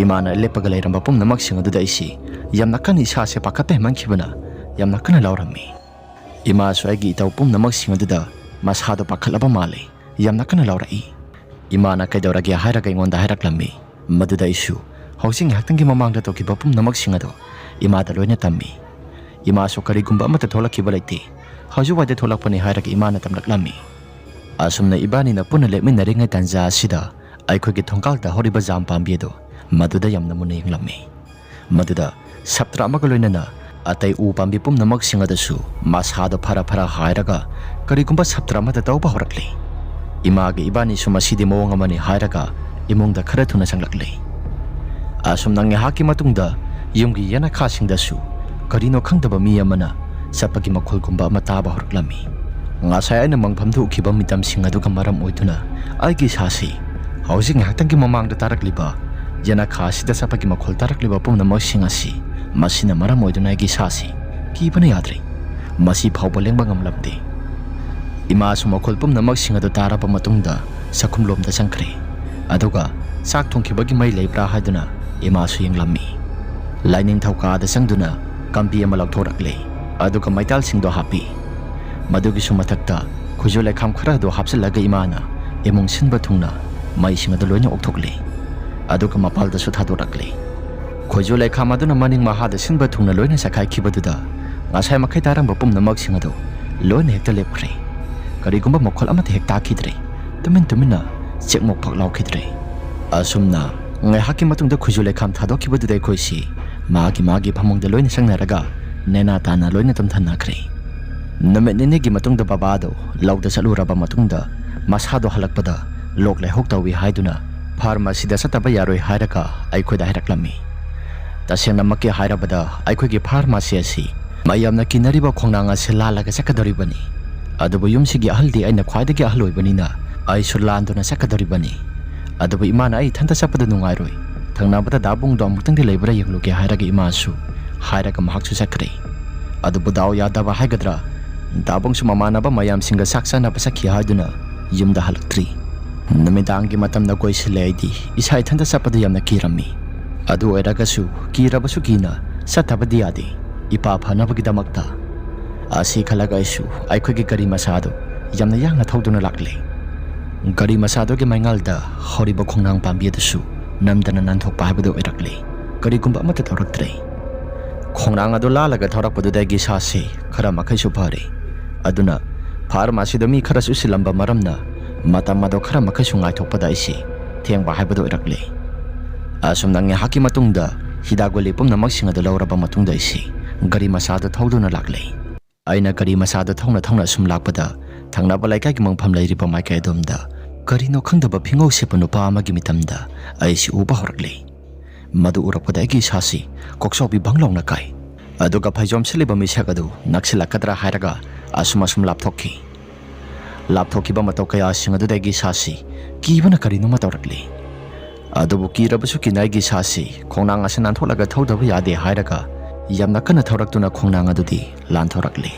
ꯏꯃꯥꯅ ꯂꯦꯞꯄꯒ ꯂꯩꯔꯝꯕ ꯄꯨꯝꯅꯃꯛꯁꯤꯡ ꯑꯗꯨꯗ ꯑꯩꯁꯤ ꯌꯥꯝꯅ ꯀꯟꯅ ꯏꯁꯥꯁꯦ ꯄꯥꯈꯠꯄ ꯍꯦꯟꯃꯟꯈꯤꯕꯅ ꯌꯥꯝꯅ ꯀꯟꯅ ꯂꯥꯎꯔꯝꯃꯤ꯫ ꯏꯃꯥꯁꯨ ꯑꯩꯒꯤ ꯏꯇꯧ ꯄꯨꯝꯅꯃꯛꯁꯤꯡ ꯑꯗꯨꯗ ꯃꯁꯥꯗꯣ ꯄꯥꯈꯠꯂꯕ ꯃꯥꯜꯂꯤ꯫ ꯌꯥꯝꯅ ꯀꯟꯅ ꯂꯥꯎꯔꯛꯏ꯫ ꯏꯃꯥꯅ "ꯀꯩꯗꯧꯔꯒꯦ?" ꯍꯥꯏꯔꯒ ꯑꯩꯉꯣꯟꯗ ꯍꯥꯏꯔꯛꯂꯝꯃꯤ꯫ ꯃꯗꯨꯗ ꯑꯩꯁꯨ ꯍꯧꯖꯤꯛ ꯉꯥꯏꯍꯥꯛꯇꯪꯒꯤ ꯃꯃꯥꯡꯗ ꯇꯧꯈꯤꯕ ꯄꯨꯝꯅꯃꯛꯁꯤꯡ ꯑꯗꯣ ꯏꯃꯥꯗ ꯂꯣꯏꯅ ꯇꯝꯃꯤ꯫ ꯏꯃꯥꯁꯨ "ꯀꯔꯤꯒꯨꯝꯕ ꯑꯃꯠꯇ ꯊꯣꯛꯂꯛꯈꯤꯕ ꯂꯩꯇꯦ, ꯍꯧꯖꯤꯛ ꯋꯥꯏꯗ ꯊꯣꯛꯂꯛꯄꯅꯤ" ꯍꯥꯏꯔꯒ ꯏꯃꯥꯅ ꯇꯝꯂꯛꯂꯝꯃꯤ꯫ ꯑꯁꯨꯝꯅ ꯏꯕꯥꯅꯤꯅ ꯄꯨꯟꯅ ꯂꯦꯞꯃꯤꯟꯅꯔꯤꯉꯩ ꯇꯥꯟꯖꯥ ꯑꯁꯤꯗ ꯑꯩꯈꯣꯏꯒꯤ ꯊꯣꯡꯒꯥꯜꯗ ꯍꯧꯔꯤꯕ ꯖꯥꯝ ꯄꯥꯝꯕꯤ ꯑꯗꯣ ꯃꯗꯨꯗ ꯌꯥꯝꯅ ꯃꯨꯟꯅ ꯌꯦꯡꯂꯝꯃꯤ꯫ ꯃꯗꯨꯗ ꯁꯥꯇ꯭ꯔ ꯑꯃꯒ ꯂꯣꯏꯅꯅ ꯑꯇꯩ ꯎ ꯄꯥꯝꯕꯤ ꯄꯨꯝꯅꯃꯛꯁꯤꯡ ꯑꯗꯨꯁꯨ ꯃꯁꯥꯗꯣ ꯐꯔ ꯐꯔ ꯍꯥꯏꯔꯒ ꯀꯔꯤꯒꯨꯝꯕ ꯁꯥꯇ꯭ꯔ ꯑꯃꯗ ꯇꯧꯕ ꯍꯧꯔꯛꯂꯤ꯫ ꯏꯃꯥꯒ ꯏꯕꯥꯅꯤꯁꯨ "ꯃꯁꯤꯗꯤ ꯃꯑꯣꯡ ꯑꯃꯅꯤ" ꯍꯥꯏꯔꯒ ꯏꯃꯨꯡꯗ ꯈꯔ ꯊꯨꯅ ꯆꯪꯂꯛꯂꯤ꯫ ꯑꯁꯨꯝꯅ ꯉꯥꯏꯍꯥꯛꯀꯤ ꯃꯇꯨꯡꯗ ꯌꯨꯝꯒꯤ ꯌꯦꯅꯈꯥꯁꯤꯡꯗꯁꯨ ꯀꯔꯤꯅꯣ ꯈꯪꯗꯕ ꯃꯤ ꯑꯃꯅ ꯆꯠꯄꯒꯤ ꯃꯈꯣꯜꯒꯨꯝꯕ ꯑꯃ ꯇꯥꯕ ꯍꯧꯔꯛꯂꯝꯃꯤ꯫ ꯉꯁꯥꯏ ꯑꯩꯅ ꯃꯪꯐꯝꯗ ꯎꯈꯤꯕ ꯃꯤꯇꯝꯁꯤꯡ ꯑꯗꯨꯒ ꯃꯔꯝ ꯑꯣꯏꯗꯨꯅ ꯑꯩꯒꯤ ꯏꯁꯥꯁꯤ ꯍꯧꯖꯤꯛ ꯉꯥꯏꯍꯥꯛꯇꯪꯒꯤ ꯃꯃꯥꯡꯗ ꯇꯥꯔꯛꯂꯤꯕ ꯌꯦꯅꯈꯥ ꯑꯁꯤꯗ ꯆꯠꯄꯒꯤ ꯃꯈꯣꯜ ꯇꯥꯔꯛꯂꯤꯕ ꯄꯨꯝꯅꯃꯛꯁꯤꯡ ꯑꯁꯤ ꯃꯁꯤꯅ ꯃꯔꯝ ꯑꯣꯏꯗꯨꯅ ꯑꯩꯒꯤ ꯏꯁꯥꯁꯤ ꯀꯤꯕꯅ ꯌꯥꯗ꯭ꯔꯦ꯫ ꯃꯁꯤ ꯐꯥꯎꯕ ꯂꯦꯡꯕ ꯉꯝꯂꯝꯗꯦ꯫ ꯏꯃꯥꯁꯨ ꯃꯈꯣꯜ ꯄꯨꯝꯅꯃꯛꯁꯤꯡ ꯑꯗꯨ ꯇꯥꯔꯕ ꯃꯇꯨꯡꯗ ꯆꯥꯛꯈꯨꯝꯂꯣꯝꯗ ꯆꯪꯈ꯭ꯔꯦ꯫ ꯑꯗꯨꯒ ꯆꯥꯛ ꯊꯣꯡꯈꯤꯕꯒꯤ ꯃꯩ ꯂꯩꯕ꯭ꯔꯥ ꯍꯥꯏꯗꯨꯅ ꯏꯃꯥꯁꯨ ꯌꯦꯡꯂꯝꯃꯤ꯫ ꯂꯥꯏꯅꯤꯡꯊꯧ ꯀꯥꯗ ꯆꯪꯗꯨꯅ ꯀꯝꯕꯤ ꯑꯃ ꯂꯧꯊꯣꯔꯛꯂꯦ꯫ ꯑꯗꯨꯒ ꯃꯩꯇꯥꯜꯁꯤꯡꯗꯣ ꯍꯥꯞꯄꯤ꯫ ꯃꯗꯨꯒꯤꯁꯨ ꯃꯊꯛꯇ ꯈꯨꯖꯨ ꯂꯩꯈꯥꯝ ꯈꯔ ꯑꯗꯨ ꯍꯥꯞꯆꯤꯜꯂꯒ ꯏꯃꯥꯅ ꯏꯃꯨꯡ ꯁꯤꯟꯕ ꯊꯨꯡꯅ ꯃꯩꯁꯤꯡ ꯑꯗꯨ ꯂꯣꯏꯅ ꯑꯣꯛꯊꯣꯛꯂꯦ꯫ ꯑꯗꯨꯒ ꯃꯄꯥꯜꯗꯁꯨ ꯊꯥꯗꯣꯔꯛꯂꯦ꯫ ꯈꯨꯖꯨ ꯂꯩꯈꯥꯝ ꯑꯗꯨꯅ ꯃꯅꯤꯡ ꯃꯍꯥꯗ ꯁꯤꯟꯕ ꯊꯨꯡꯅ ꯂꯣꯏꯅ ꯆꯈꯥꯏꯈꯤꯕꯗꯨꯗ ꯉꯁꯥꯏ ꯃꯈꯩ ꯇꯥꯔꯝꯕ ꯄꯨꯝꯅꯃꯛꯁꯤꯡ ꯑꯗꯨ ꯂꯣꯏꯅ ꯍꯦꯛꯇ ꯂꯦꯞꯈ꯭ꯔꯦ꯫ ꯀꯔꯤꯒꯨꯝꯕ ꯃꯈꯣꯜ ꯑꯃꯠꯇ ꯍꯦꯛ ꯇꯥꯈꯤꯗ꯭ꯔꯦ꯫ ꯇꯨꯃꯤꯟ ꯇꯨꯃꯤꯟꯅ ꯆꯦꯛꯃꯣꯛ ꯐꯛ ꯂꯥꯎꯈꯤꯗ꯭ꯔꯦ꯫ ꯑꯁꯨꯝꯅ ꯉꯥꯏꯍꯥꯛꯀꯤ ꯃꯇꯨꯡꯗ ꯈꯨꯖꯨ ꯂꯩꯈꯥꯝ ꯊꯥꯗꯣꯛꯈꯤꯕꯗꯨꯗ ꯑꯩꯈꯣꯏꯁꯤ ꯃꯥꯒꯤ ꯃꯥꯒꯤ ꯐꯃꯨꯡꯗ ꯂꯣꯏꯅ ꯆꯪꯅꯔꯒ ꯅꯦꯅꯥ ꯇꯥꯅ ꯂꯣꯏꯅ ꯇꯨꯝꯊꯅꯈ꯭ꯔꯦ꯫ ꯅꯨꯃꯤꯠ ꯅꯤꯅꯤꯒꯤ ꯃꯇꯨꯡꯗ ꯕꯕꯥꯗꯣ ꯂꯧꯗ ꯆꯠꯂꯨꯔꯕ ꯃꯇꯨꯡꯗ ꯃꯁꯥꯗꯣ ꯍꯜꯂꯛꯄꯗ ꯂꯣꯛ ꯂꯥꯏꯍꯧ ꯇꯧꯏ ꯍꯥꯏꯗꯨꯅ ꯐꯥꯔꯃꯥꯁꯤꯗ ꯆꯠꯇꯕ ꯌꯥꯔꯣꯏ ꯍꯥꯏꯔꯒ ꯑꯩꯈꯣꯏꯗ ꯍꯥꯏꯔꯛꯂꯝꯃꯤ꯫ ꯇꯁꯦꯡꯅꯃꯛꯀꯤ ꯍꯥꯏꯔꯕꯗ ꯑꯩꯈꯣꯏꯒꯤ ꯐꯥꯔꯃꯥꯁꯤ ꯑꯁꯤ ꯃꯌꯥꯝꯅ ꯀꯤꯅꯔꯤꯕ ꯈꯣꯡꯅꯥꯡ ꯑꯁꯤ ꯂꯥꯜꯂꯒ ꯆꯠꯀꯗꯧꯔꯤꯕꯅꯤ꯫ ꯑꯗꯨꯕꯨ ꯌꯨꯝꯁꯤꯒꯤ ꯑꯍꯜꯗꯤ ꯑꯩꯅ ꯈ꯭ꯋꯥꯏꯗꯒꯤ ꯑꯍꯜ ꯑꯣꯏꯕꯅꯤꯅ ꯑꯩꯁꯨ ꯂꯥꯟꯗꯨꯅ ꯆꯠꯀꯗꯧꯔꯤꯕꯅꯤ꯫ ꯑꯗꯨꯕꯨ ꯏꯃꯥꯅ ꯑꯩ ꯏꯊꯟꯇ ꯆꯠꯄꯗ ꯅꯨꯡꯉꯥꯏꯔꯣꯏ, ꯊꯪꯅꯕꯗ ꯗꯥꯕꯨꯡꯗꯣ ꯑꯃꯨꯛꯇꯪꯗꯤ ꯂꯩꯕ꯭ꯔꯥ ꯌꯦꯡꯂꯨꯒꯦ ꯍꯥꯏꯔꯒ ꯏꯃꯥꯁꯨ ꯍꯥꯏꯔꯒ ꯃꯍꯥꯛꯁꯨ ꯆꯠꯈ꯭ꯔꯦ꯫ ꯑꯗꯨꯕꯨ ꯗꯥꯎ ꯌꯥꯗꯕ ꯍꯥꯏꯒꯗ꯭ꯔꯥ, ꯗꯥꯕꯨꯡꯁꯨ ꯃꯃꯥꯟꯅꯕ ꯃꯌꯥꯝꯁꯤꯡꯒ ꯆꯥꯛ ꯆꯥꯅꯕ ꯆꯠꯈꯤ ꯍꯥꯏꯗꯨꯅ ꯌꯨꯝꯗ ꯍꯜꯂꯛꯇ꯭ꯔꯤ꯫ ꯅꯨꯃꯤꯗꯥꯡꯒꯤ ꯃꯇꯝꯗ ꯀꯣꯏꯁꯤꯜꯂꯦ꯫ ꯑꯩꯗꯤ ꯏꯁꯥ ꯏꯊꯟꯇ ꯆꯠꯄꯗ ꯌꯥꯝꯅ ꯀꯤꯔꯝꯃꯤ꯫ ꯑꯗꯨ ꯑꯣꯏꯔꯒꯁꯨ ꯀꯤꯔꯕꯁꯨ ꯀꯤꯅ ꯆꯠꯇꯕꯗꯤ ꯌꯥꯗꯦ, ꯏꯄꯥ ꯐꯅꯕꯒꯤꯗꯃꯛꯇ꯫ ꯑꯁꯤ ꯈꯜꯂꯒ ꯑꯩꯁꯨ ꯑꯩꯈꯣꯏꯒꯤ ꯒꯥꯔꯤ ꯃꯆꯥꯗꯨ ꯌꯥꯝꯅ ꯌꯥꯡꯅ ꯊꯧꯗꯨꯅ ꯂꯥꯛꯂꯦ꯫ ꯒꯥꯔꯤ ꯃꯆꯥꯗꯨꯒꯤ ꯃꯩꯉꯥꯜꯗ ꯍꯧꯔꯤꯕ ꯈꯣꯡꯅꯥꯡ ꯄꯥꯝꯕꯤ ꯑꯗꯨꯁꯨ ꯅꯝꯗꯅ ꯅꯥꯟꯊꯣꯛꯄ ꯍꯥꯏꯕꯗꯨ ꯑꯣꯏꯔꯛꯂꯦ꯫ ꯀꯔꯤꯒꯨꯝꯕ ꯑꯃꯠꯇ ꯇꯧꯔꯛꯇ꯭ꯔꯦ꯫ ꯈꯣꯡꯅꯥꯡ ꯑꯗꯨ ꯂꯥꯜꯂꯒ ꯊꯧꯔꯛꯄꯗꯨꯗ ꯑꯩꯒꯤ ꯏꯁꯥꯁꯤ ꯈꯔ ꯃꯈꯩꯁꯨ ꯐꯔꯦ꯫ ꯑꯗꯨꯅ ꯐꯥꯔꯃꯥꯁꯤꯗ ꯃꯤ ꯈꯔꯁꯨ ꯁꯤꯜꯂꯝꯕ ꯃꯔꯝꯅ ꯃꯇꯝ ꯑꯗꯨ ꯈꯔ ꯃꯈꯩꯁꯨ ꯉꯥꯏꯊꯣꯛꯄꯗ ꯑꯩꯁꯤ ꯊꯦꯡꯕ ꯍꯥꯏꯕꯗꯨ ꯑꯣꯏꯔꯛꯂꯦ꯫ ꯑꯁꯨꯝꯅ ꯉꯥꯏꯍꯥꯛꯀꯤ ꯃꯇꯨꯡꯗ ꯍꯤꯗꯥꯛ ꯒꯨꯂꯤ ꯄꯨꯝꯅꯃꯛꯁꯤꯡ ꯑꯗꯨ ꯂꯧꯔꯕ ꯃꯇꯨꯡꯗ ꯑꯩꯁꯤ ꯒꯥꯔꯤ ꯃꯆꯥꯗ ꯊꯧꯗꯨꯅ ꯂꯥꯛꯂꯦ꯫ ꯑꯩꯅ ꯒꯥꯔꯤ ꯃꯆꯥꯗ ꯊꯧꯅ ꯊꯧꯅ ꯁꯨꯝ ꯂꯥꯛꯄꯗ ꯊꯪꯅꯕ ꯂꯩꯀꯥꯏꯒꯤ ꯃꯪꯐꯝ ꯂꯩꯔꯤꯕ ꯃꯥꯏꯀꯩ ꯑꯗꯣꯝꯗ ꯀꯔꯤꯅꯣ ꯈꯪꯗꯕ ꯐꯤꯉꯧ ꯁꯦꯠꯄ ꯅꯨꯄꯥ ꯑꯃꯒꯤ ꯃꯤꯇꯝꯗ ꯑꯩꯁꯤ ꯎꯕ ꯍꯧꯔꯛꯂꯦ꯫ ꯃꯗꯨ ꯎꯔꯛꯄꯗ ꯑꯩꯒꯤ ꯏꯁꯥꯁꯤ ꯀꯣꯛꯆꯥꯎꯕꯤ ꯕꯪ ꯂꯥꯎꯅ ꯀꯥꯏ꯫ ꯑꯗꯨꯒ ꯐꯩꯖꯣꯝ ꯁꯦꯠꯂꯤꯕ ꯃꯤꯁꯛ ꯑꯗꯨ ꯅꯛꯁꯤꯜꯂꯛꯀꯗ꯭ꯔꯥ ꯍꯥꯏꯔꯒ ꯑꯁꯨꯝ ꯑꯁꯨꯝ ꯂꯥꯞꯊꯣꯛꯈꯤ꯫ ꯂꯥꯞꯊꯣꯛꯈꯤꯕ ꯃꯇꯧ ꯀꯌꯥꯁꯤꯡ ꯑꯗꯨꯗ ꯑꯩꯒꯤ ꯏꯁꯥꯁꯤ ꯀꯤꯕꯅ ꯀꯔꯤꯅꯣꯃ ꯇꯧꯔꯛꯂꯤ꯫ ꯑꯗꯨꯕꯨ ꯀꯤꯔꯕꯁꯨ ꯀꯤꯅ ꯑꯩꯒꯤ ꯏꯁꯥꯁꯤ ꯈꯣꯡꯅꯥꯡ ꯑꯁꯤ ꯅꯥꯟꯊꯣꯛꯂꯒ ꯊꯧꯗꯕ ꯌꯥꯗꯦ ꯍꯥꯏꯔꯒ ꯌꯥꯝꯅ ꯀꯟꯅ ꯊꯧꯔꯛꯇꯨꯅ ꯈꯣꯡꯅꯥꯡ ꯑꯗꯨꯗꯤ ꯂꯥꯟꯊꯣꯔꯛꯂꯤ꯫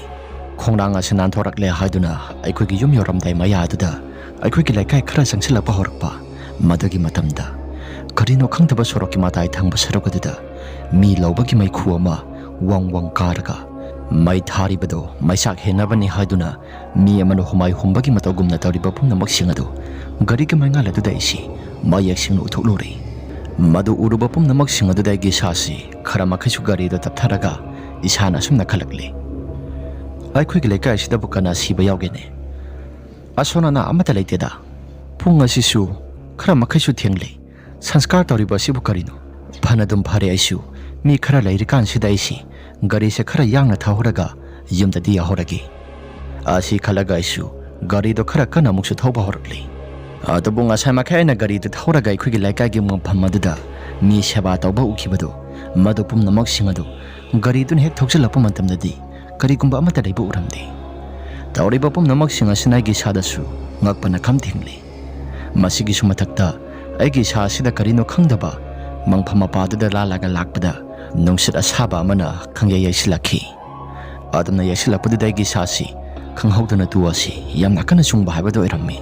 ꯈꯣꯡꯅꯥꯡ ꯑꯁꯤ ꯅꯥꯟꯊꯣꯔꯛꯂꯦ ꯍꯥꯏꯗꯨꯅ ꯑꯩꯈꯣꯏꯒꯤ ꯌꯨꯝ ꯌꯧꯔꯝꯗꯥꯏ ꯃꯌꯥ ꯑꯗꯨꯗ ꯑꯩꯈꯣꯏꯒꯤ ꯂꯩꯀꯥꯏ ꯈꯔ ꯆꯪꯁꯤꯜꯂꯛꯄ ꯍꯧꯔꯛꯄ꯫ ꯃꯗꯨꯒꯤ ꯃꯇꯝꯗ ꯀꯔꯤꯅꯣ ꯈꯪꯗꯕ ꯁꯣꯔꯣꯛꯀꯤ ꯃꯇꯥꯏ ꯊꯪꯕ ꯁꯔꯨꯛ ꯑꯗꯨꯗ ꯃꯤ ꯂꯧꯕꯒꯤ ꯃꯩꯈꯨ ꯑꯃ ꯋꯪ ꯋꯪ ꯀꯥꯔꯒ, ꯃꯩ ꯊꯥꯔꯤꯕꯗꯣ ꯃꯩꯆꯥꯛ ꯍꯦꯟꯅꯕꯅꯤ ꯍꯥꯏꯗꯨꯅ ꯃꯤ ꯑꯃꯅ ꯍꯨꯃꯥꯏ ꯍꯨꯝꯕꯒꯤ ꯃꯇꯧꯒꯨꯝꯅ ꯇꯧꯔꯤꯕ ꯄꯨꯝꯅꯃꯛꯁꯤꯡ ꯑꯗꯨ ꯒꯥꯔꯤꯒꯤ ꯃꯩꯉꯥꯜ ꯑꯗꯨꯗ ꯑꯩꯁꯤ ꯃꯌꯦꯛ ꯁꯦꯡꯅ ꯎꯊꯣꯛꯂꯨꯔꯦ꯫ ꯃꯗꯨ ꯎꯔꯨꯕ ꯄꯨꯝꯅꯃꯛꯁꯤꯡ ꯑꯗꯨꯗ ꯑꯩꯒꯤ ꯏꯁꯥꯁꯤ ꯈꯔ ꯃꯈꯩꯁꯨ ꯒꯥꯔꯤꯗ ꯇꯞꯊꯔꯒ ꯏꯁꯥꯅ ꯑꯁꯨꯝꯅ ꯈꯜꯂꯛꯂꯦ, "ꯑꯩꯈꯣꯏꯒꯤ ꯂꯩꯀꯥꯏ ꯑꯁꯤꯗꯕꯨ ꯀꯅꯥ ꯁꯤꯕ ꯌꯥꯎꯒꯦꯅꯦ? ꯑꯁꯣꯟ ꯑꯅꯥ ꯑꯃꯠꯇ ꯂꯩꯇꯦꯗ꯫ ꯄꯨꯡ ꯑꯁꯤꯁꯨ ꯈꯔ ꯃꯈꯩꯁꯨ ꯊꯦꯡꯂꯦ꯫ ꯁꯪꯁꯀꯥꯔ ꯇꯧꯔꯤꯕ ꯑꯁꯤꯕꯨ ꯀꯔꯤꯅꯣ?" ꯐꯅꯗꯨꯝ ꯐꯔꯦ, ꯑꯩꯁꯨ ꯃꯤ ꯈꯔ ꯂꯩꯔꯤꯀꯥꯟꯁꯤꯗ ꯑꯩꯁꯤ ꯒꯥꯔꯤꯁꯦ ꯈꯔ ꯌꯥꯡꯅ ꯊꯧꯔꯒ ꯌꯨꯝꯗꯗꯤ ꯌꯧꯍꯧꯔꯒꯦ꯫ ꯑꯁꯤ ꯈꯜꯂꯒ ꯑꯩꯁꯨ ꯒꯥꯔꯤꯗꯣ ꯈꯔ ꯀꯟꯅ ꯑꯃꯨꯛꯁꯨ ꯊꯧꯕ ꯍꯧꯔꯛꯂꯤ꯫ ꯑꯗꯨꯕꯨ ꯉꯁꯥꯏ ꯃꯈꯩ ꯑꯩꯅ ꯒꯥꯔꯤꯗꯨ ꯊꯧꯔꯒ ꯑꯩꯈꯣꯏꯒꯤ ꯂꯩꯀꯥꯏꯒꯤ ꯃꯐꯝ ꯑꯗꯨꯗ ꯃꯤ ꯁꯦꯕꯥ ꯇꯧꯕ ꯎꯈꯤꯕꯗꯨ, ꯃꯗꯨ ꯄꯨꯝꯅꯃꯛꯁꯤꯡ ꯑꯗꯨ ꯒꯥꯔꯤꯗꯨꯅ ꯍꯦꯛ ꯊꯧꯖꯤꯜꯂꯛꯄ ꯃꯇꯝꯗꯗꯤ ꯀꯔꯤꯒꯨꯝꯕ ꯑꯃꯠꯇ ꯂꯩꯕ ꯎꯔꯝꯗꯦ꯫ ꯇꯧꯔꯤꯕ ꯄꯨꯝꯅꯃꯛꯁꯤꯡ ꯑꯁꯤꯅ ꯑꯩꯒꯤ ꯏꯁꯥꯗꯁꯨ ꯉꯛꯄꯅ ꯈꯝ ꯊꯦꯡꯂꯤ꯫ ꯃꯁꯤꯒꯤꯁꯨ ꯃꯊꯛꯇ ꯑꯩꯒꯤ ꯏꯁꯥ ꯑꯁꯤꯗ ꯀꯔꯤꯅꯣ ꯈꯪꯗꯕ ꯃꯪꯐꯝ ꯃꯄꯥꯗꯨꯗ ꯂꯥꯜꯂꯒ ꯂꯥꯛꯄꯗ ꯅꯨꯡꯁꯤꯠ ꯑꯁꯥꯕ ꯑꯃꯅ ꯈꯪꯌꯩ ꯌꯩꯁꯤꯜꯂꯛꯈꯤ꯫ ꯑꯗꯨꯝꯅ ꯌꯩꯁꯤꯜꯂꯛꯄꯗꯨꯗ ꯑꯩꯒꯤ ꯏꯁꯥꯁꯤ ꯈꯪꯍꯧꯗꯅ ꯇꯨ ꯑꯁꯤ ꯌꯥꯝꯅ ꯀꯟꯅ ꯆꯨꯡꯕ ꯍꯥꯏꯕꯗꯨ ꯑꯣꯏꯔꯝꯃꯤ꯫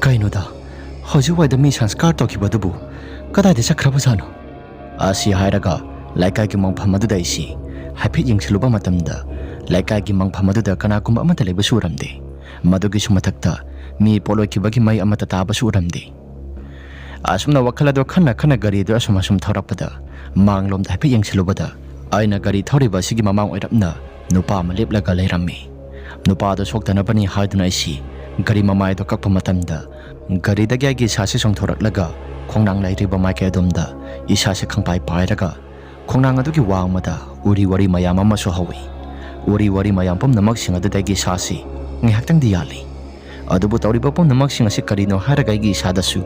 "ꯀꯩꯅꯣꯗ, ꯍꯧꯖꯤꯛ ꯋꯥꯏꯗ ꯃꯤ ꯁꯪꯁꯀꯥꯔ ꯇꯧꯈꯤꯕꯗꯨꯕꯨ ꯀꯗꯥꯏꯗ ꯆꯠꯈ꯭ꯔꯕꯖꯥꯠꯅꯣ?" ꯑꯁꯤ ꯍꯥꯏꯔꯒ ꯂꯩꯀꯥꯏꯒꯤ ꯃꯪꯐꯝ ꯑꯗꯨꯗ ꯑꯩꯁꯤ ꯍꯥꯏꯐꯦꯠ ꯌꯦꯡꯁꯤꯜꯂꯨꯕ ꯃꯇꯝꯗ, ꯂꯩꯀꯥꯏꯒꯤ ꯃꯪꯐꯝ ꯑꯗꯨꯗ ꯀꯅꯥꯒꯨꯝꯕ ꯑꯃꯠꯇ ꯂꯩꯕꯁꯨ ꯎꯔꯝꯗꯦ꯫ ꯃꯗꯨꯒꯤꯁꯨ ꯃꯊꯛꯇ ꯃꯤ ꯄꯣꯠꯂꯣꯏꯈꯤꯕꯒꯤ ꯃꯩ ꯑꯃꯠꯇ ꯇꯥꯕꯁꯨ ꯎꯔꯝꯗꯦ꯫ ꯑꯁꯨꯝꯅ ꯋꯥꯈꯜ ꯑꯗꯨ ꯈꯟꯅ ꯈꯟꯅ ꯒꯥꯔꯤ ꯑꯗꯨ ꯑꯁꯨꯝ ꯑꯁꯨꯝ ꯊꯧꯔꯛꯄꯗ, ꯃꯥꯡꯂꯣꯝꯗ ꯍꯥꯏꯐꯦꯠ ꯌꯦꯡꯁꯤꯜꯂꯨꯕꯗ, ꯑꯩꯅ ꯒꯥꯔꯤ ꯊꯧꯔꯤꯕ ꯑꯁꯤꯒꯤ ꯃꯃꯥꯡ ꯑꯣꯏꯔꯞꯅ ꯅꯨꯄꯥ ꯑꯃ ꯂꯦꯞꯂꯒ ꯂꯩꯔꯝꯃꯤ꯫ ꯅꯨꯄꯥ ꯑꯗꯨ ꯁꯣꯛꯇꯅꯕꯅꯤ ꯍꯥꯏꯗꯨꯅ ꯑꯩꯁꯤ ꯒꯥꯔꯤ ꯃꯃꯥꯏ ꯑꯗꯨ ꯀꯛꯄ ꯃꯇꯝꯗ, ꯒꯥꯔꯤꯗꯒꯤ ꯑꯩꯒꯤ ꯏꯁꯥꯁꯤ ꯆꯣꯡꯊꯣꯔꯛꯂꯒ ꯈꯣꯡꯅꯥꯡ ꯂꯩꯔꯤꯕ ꯃꯥꯏꯀꯩ ꯑꯗꯣꯝꯗ ꯏꯁꯥꯁꯤ ꯈꯪꯄꯥꯏ ꯄꯥꯏꯔꯒ ꯈꯣꯡꯅꯥꯡ ꯑꯗꯨꯒꯤ ꯋꯥꯡꯃꯗ ꯎꯔꯤ ꯋꯥꯔꯤ ꯃꯌꯥꯝ ꯑꯃꯁꯨ ꯍꯧꯏ꯫ ꯎꯔꯤ ꯋꯥꯔꯤ ꯃꯌꯥꯝ ꯄꯨꯝꯅꯃꯛꯁꯤꯡ ꯑꯗꯨꯗꯒꯤ ꯏꯁꯥꯁꯤ ꯉꯥꯏꯍꯥꯛꯇꯪꯗꯤ ꯌꯥꯜꯂꯤ꯫ ꯑꯗꯨꯕꯨ ꯇꯧꯔꯤꯕ ꯄꯨꯝꯅꯃꯛꯁꯤꯡ ꯑꯁꯤ ꯀꯔꯤꯅꯣ ꯍꯥꯏꯔꯒ ꯑꯩꯒꯤ ꯏꯁꯥꯗꯁꯨ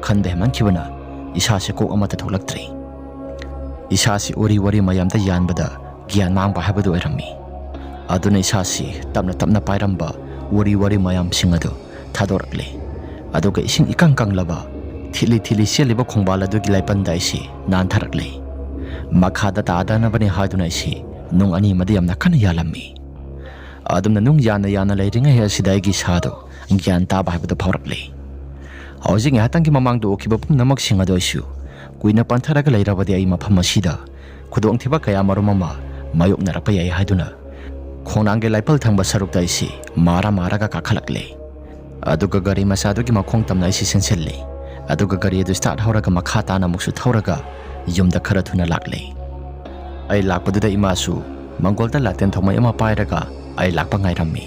ꯈꯟꯕ ꯍꯦꯟꯃꯟꯈꯤꯕꯅ ꯏꯁꯥꯁꯤ ꯀꯣꯛ ꯑꯃꯠꯇ ꯊꯣꯛꯂꯛꯇ꯭ꯔꯦ꯫ ꯏꯁꯥꯁꯤ ꯎꯔꯤ ꯋꯥꯔꯤ ꯃꯌꯥꯝꯗ ꯌꯥꯟꯕꯗ ꯒ꯭ꯌꯥꯟ ꯃꯥꯡꯕ ꯍꯥꯏꯕꯗꯨ ꯑꯣꯏꯔꯝꯃꯤ꯫ ꯑꯗꯨꯅ ꯏꯁꯥꯁꯤ ꯇꯞꯅ ꯇꯞꯅ ꯄꯥꯏꯔꯝꯕ ꯎꯔꯤ ꯋꯥꯔꯤ ꯃꯌꯥꯝꯁꯤꯡ ꯑꯗꯨ ꯊꯥꯗꯣꯔꯛꯂꯦ꯫ ꯑꯗꯨꯒ ꯏꯁꯤꯡ ꯏꯀꯪ ꯀꯪꯂꯕ, ꯊꯤꯠꯂꯤ ꯊꯤꯠꯂꯤ ꯆꯦꯜꯂꯤꯕ ꯈꯣꯡꯕꯥꯜ ꯑꯗꯨꯒꯤ ꯂꯥꯏꯄꯟꯗ ꯑꯩꯁꯤ ꯅꯥꯟꯊꯔꯛꯂꯦ꯫ ꯃꯈꯥꯗ ꯇꯥꯗꯅꯕꯅꯤ ꯍꯥꯏꯗꯨꯅ ꯑꯩꯁꯤ ꯅꯨꯡ ꯑꯅꯤ ꯑꯃꯗ ꯌꯥꯝꯅ ꯀꯟꯅ ꯌꯥꯜꯂꯝꯃꯤ꯫ ꯑꯗꯨꯝꯅ ꯅꯨꯡ ꯌꯥꯟꯅ ꯌꯥꯟꯅ ꯂꯩꯔꯤꯉꯩ ꯑꯁꯤꯗ ꯑꯩꯒꯤ ꯏꯁꯥꯗꯣ ꯒ꯭ꯌꯥꯟ ꯇꯥꯕ ꯍꯥꯏꯕꯗꯨ ꯐꯥꯎꯔꯛꯂꯦ꯫ ꯍꯧꯖꯤꯛ ꯉꯥꯏꯍꯥꯛꯇꯪꯒꯤ ꯃꯃꯥꯡꯗ ꯎꯈꯤꯕ ꯄꯨꯝꯅꯃꯛꯁꯤꯡ ꯑꯗꯨ ꯑꯩꯁꯨ ꯀꯨꯏꯅ ꯄꯟꯊꯔꯒ ꯂꯩꯔꯕꯗꯤ ꯑꯩ ꯃꯐꯝ ꯑꯁꯤꯗ ꯈꯨꯗꯣꯡꯊꯤꯕ ꯀꯌꯥ ꯃꯔꯨꯝ ꯑꯃ ꯃꯥꯌꯣꯛꯅꯔꯛꯄ ꯌꯥꯏ ꯍꯥꯏꯗꯨꯅ ꯈꯣꯡꯅꯥꯡꯒꯤ ꯂꯥꯏꯐꯜ ꯊꯪꯕ ꯁꯔꯨꯛꯇ ꯑꯩꯁꯤ ꯃꯥꯔ ꯃꯥꯔꯒ ꯀꯥꯈꯠꯂꯛꯂꯦ꯫ ꯑꯗꯨꯒ ꯒꯥꯔꯤ ꯃꯆꯥꯗꯨꯒꯤ ꯃꯈꯣꯡ ꯇꯝꯅ ꯑꯩꯁꯤ ꯆꯦꯟꯁꯤꯜꯂꯤ꯫ ꯑꯗꯨꯒ ꯒꯥꯔꯤ ꯑꯗꯨ ꯁ꯭ꯇꯥꯔꯠ ꯍꯧꯔꯒ ꯃꯈꯥ ꯇꯥꯅ ꯑꯃꯨꯛꯁꯨ ꯊꯧꯔꯒ ꯌꯨꯝꯗ ꯈꯔ ꯊꯨꯅ ꯂꯥꯛꯂꯦ꯫ ꯑꯩ ꯂꯥꯛꯄꯗꯨꯗ ꯏꯃꯥꯁꯨ ꯃꯪꯒꯣꯜꯗ ꯂꯥꯇꯦꯟ ꯊꯧꯃꯩ ꯑꯃ ꯄꯥꯏꯔꯒ ꯑꯩ ꯂꯥꯛꯄ ꯉꯥꯏꯔꯝꯃꯤ꯫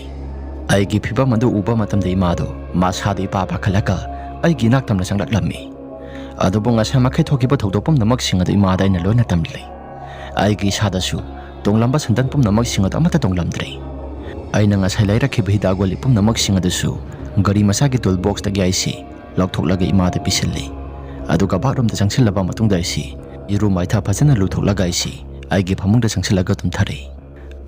ꯑꯩꯒꯤ ꯐꯤꯕꯝ ꯑꯗꯨ ꯎꯕ ꯃꯇꯝꯗ ꯏꯃꯥꯗꯣ ꯃꯁꯥꯗ ꯏꯄꯥ ꯄꯥꯈꯠꯂꯒ ꯑꯩꯒꯤ ꯏꯅꯥꯛ ꯇꯝꯅ ꯆꯪꯂꯛꯂꯝꯃꯤ꯫ ꯑꯗꯨꯕꯨ ꯉꯁꯥꯏ ꯃꯈꯩ ꯊꯣꯛꯈꯤꯕ ꯊꯧꯗꯣꯛ ꯄꯨꯝꯅꯃꯛꯁꯤꯡ ꯑꯗꯨ ꯏꯃꯥꯗ ꯑꯩꯅ ꯂꯣꯏꯅ ꯇꯝꯂꯤ꯫ ꯑꯩꯒꯤ ꯏꯁꯥꯗꯁꯨ ꯇꯣꯡꯂꯝꯕ ꯁꯟꯗꯟ ꯄꯨꯝꯅꯃꯛꯁꯤꯡ ꯑꯗꯨ ꯑꯃꯠꯇ ꯇꯣꯡꯂꯝꯗ꯭ꯔꯦ꯫ ꯑꯩꯅ ꯉꯁꯥꯏ ꯂꯩꯔꯛꯈꯤꯕ ꯍꯤꯗꯥꯛ ꯒꯨꯂꯤ ꯄꯨꯝꯅꯃꯛꯁꯤꯡ ꯑꯗꯨꯁꯨ ꯒꯥꯔꯤ ꯃꯆꯥꯒꯤ ꯇꯨꯜ ꯕꯣꯛꯁꯇꯒꯤ ꯑꯩꯁꯤ ꯂꯧꯊꯣꯛꯂꯒ ꯏꯃꯥꯗ ꯄꯤꯁꯤꯜꯂꯤ꯫ ꯑꯗꯨꯒ ꯕꯥꯠꯔꯨꯝꯗ ꯆꯪꯁꯤꯜꯂꯕ ꯃꯇꯨꯡꯗ ꯑꯩꯁꯤ ꯏꯔꯨ ꯃꯥꯏꯊ ꯐꯖꯅ ꯂꯨꯊꯣꯛꯂꯒ ꯑꯩꯁꯤ ꯑꯩꯒꯤ ꯐꯃꯨꯡꯗ ꯆꯪꯁꯤꯜꯂꯒ ꯇꯨꯝꯊꯔꯦ꯫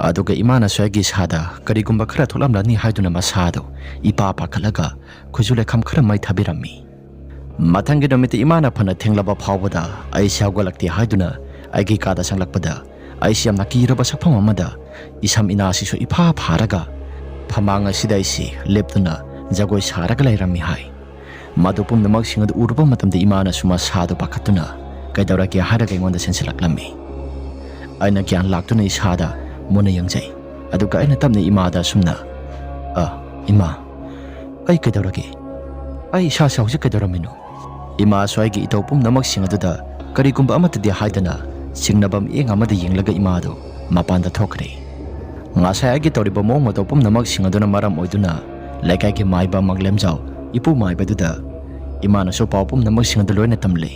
ꯑꯗꯨꯒ ꯏꯃꯥꯅꯁꯨ ꯑꯩꯒꯤ ꯏꯁꯥꯗ ꯀꯔꯤꯒꯨꯝꯕ ꯈꯔ ꯊꯣꯛꯂꯝꯂꯅꯤ ꯍꯥꯏꯗꯨꯅ ꯃꯁꯥꯗꯣ ꯏꯄꯥ ꯄꯥꯈꯠꯂꯒ ꯈꯨꯖꯨ ꯂꯩꯈꯝ ꯈꯔ ꯃꯩ ꯊꯥꯕꯤꯔꯝꯃꯤ꯫ ꯃꯊꯪꯒꯤ ꯅꯨꯃꯤꯠꯇ ꯏꯃꯥꯅ ꯐꯅ ꯊꯦꯡꯂꯕ ꯐꯥꯎꯕꯗ ꯑꯩꯁꯦ ꯍꯧꯒꯠꯂꯛꯇꯦ ꯍꯥꯏꯗꯨꯅ ꯑꯩꯒꯤ ꯀꯥꯗ ꯆꯪꯂꯛꯄꯗ, ꯑꯩꯁꯦ ꯌꯥꯝꯅ ꯀꯤꯔꯕ ꯁꯛꯐꯝ ꯑꯃꯗ ꯏꯁꯝ ꯏꯅꯥꯁꯤꯁꯨ ꯏꯐꯥ ꯐꯥꯔꯒ ꯐꯃꯥꯡ ꯑꯁꯤꯗ ꯑꯩꯁꯤ ꯂꯦꯞꯇꯨꯅ ꯖꯒꯣꯏ ꯁꯥꯔꯒ ꯂꯩꯔꯝꯃꯤ ꯍꯥꯏ꯫ ꯃꯗꯨ ꯄꯨꯝꯅꯃꯛꯁꯤꯡ ꯑꯗꯨ ꯎꯔꯨꯕ ꯃꯇꯝꯗ ꯏꯃꯥꯅꯁꯨ ꯃꯁꯥꯗꯨ ꯄꯥꯈꯠꯇꯨꯅ "ꯀꯩꯗꯧꯔꯒꯦ?" ꯍꯥꯏꯔꯒ ꯑꯩꯉꯣꯟꯗ ꯆꯦꯟꯁꯤꯜꯂꯛꯂꯝꯃꯤ꯫ ꯑꯩꯅ ꯒ꯭ꯌꯥꯟ ꯂꯥꯛꯇꯨꯅ ꯏꯁꯥꯗ ꯃꯨꯟꯅ ꯌꯦꯡꯖꯩ꯫ ꯑꯗꯨꯒ ꯑꯩꯅ ꯇꯞꯅ ꯏꯃꯥꯗ ꯑꯁꯨꯝꯅ, "ꯑ, ꯏꯃꯥ, ꯑꯩ ꯀꯩꯗꯧꯔꯒꯦ? ꯑꯩ ꯏꯁꯥꯁꯦ ꯍꯧꯖꯤꯛ ꯀꯩꯗꯧꯔꯝꯃꯤꯅꯣ?" ꯏꯃꯥꯁꯨ ꯑꯩꯒꯤ ꯏꯇꯧ ꯄꯨꯝꯅꯃꯛꯁꯤꯡ ꯑꯗꯨꯗ ꯀꯔꯤꯒꯨꯝꯕ ꯑꯃꯠꯇꯗꯤ ꯍꯥꯏꯗꯅ ꯁꯤꯡꯅꯕ ꯃꯤꯠꯌꯦꯡ ꯑꯃꯗ ꯌꯦꯡꯂꯒ ꯏꯃꯥꯗꯨ ꯃꯄꯥꯟꯗ ꯊꯣꯛꯈ꯭ꯔꯦ꯫ ꯉꯁꯥꯏ ꯑꯩꯒꯤ ꯇꯧꯔꯤꯕ ꯃꯑꯣꯡ ꯃꯇꯧ ꯄꯨꯝꯅꯃꯛꯁꯤꯡ ꯑꯗꯨꯅ ꯃꯔꯝ ꯑꯣꯏꯗꯨꯅ ꯂꯩꯀꯥꯏꯒꯤ ꯃꯥꯏꯕ ꯃꯪꯂꯦꯝꯖꯥꯎ ꯏꯄꯨ ꯃꯥꯏꯕꯗꯨꯗ ꯏꯃꯥꯅꯁꯨ ꯄꯥꯎ ꯄꯨꯝꯅꯃꯛꯁꯤꯡ ꯑꯗꯨ ꯂꯣꯏꯅ ꯇꯝꯂꯦ꯫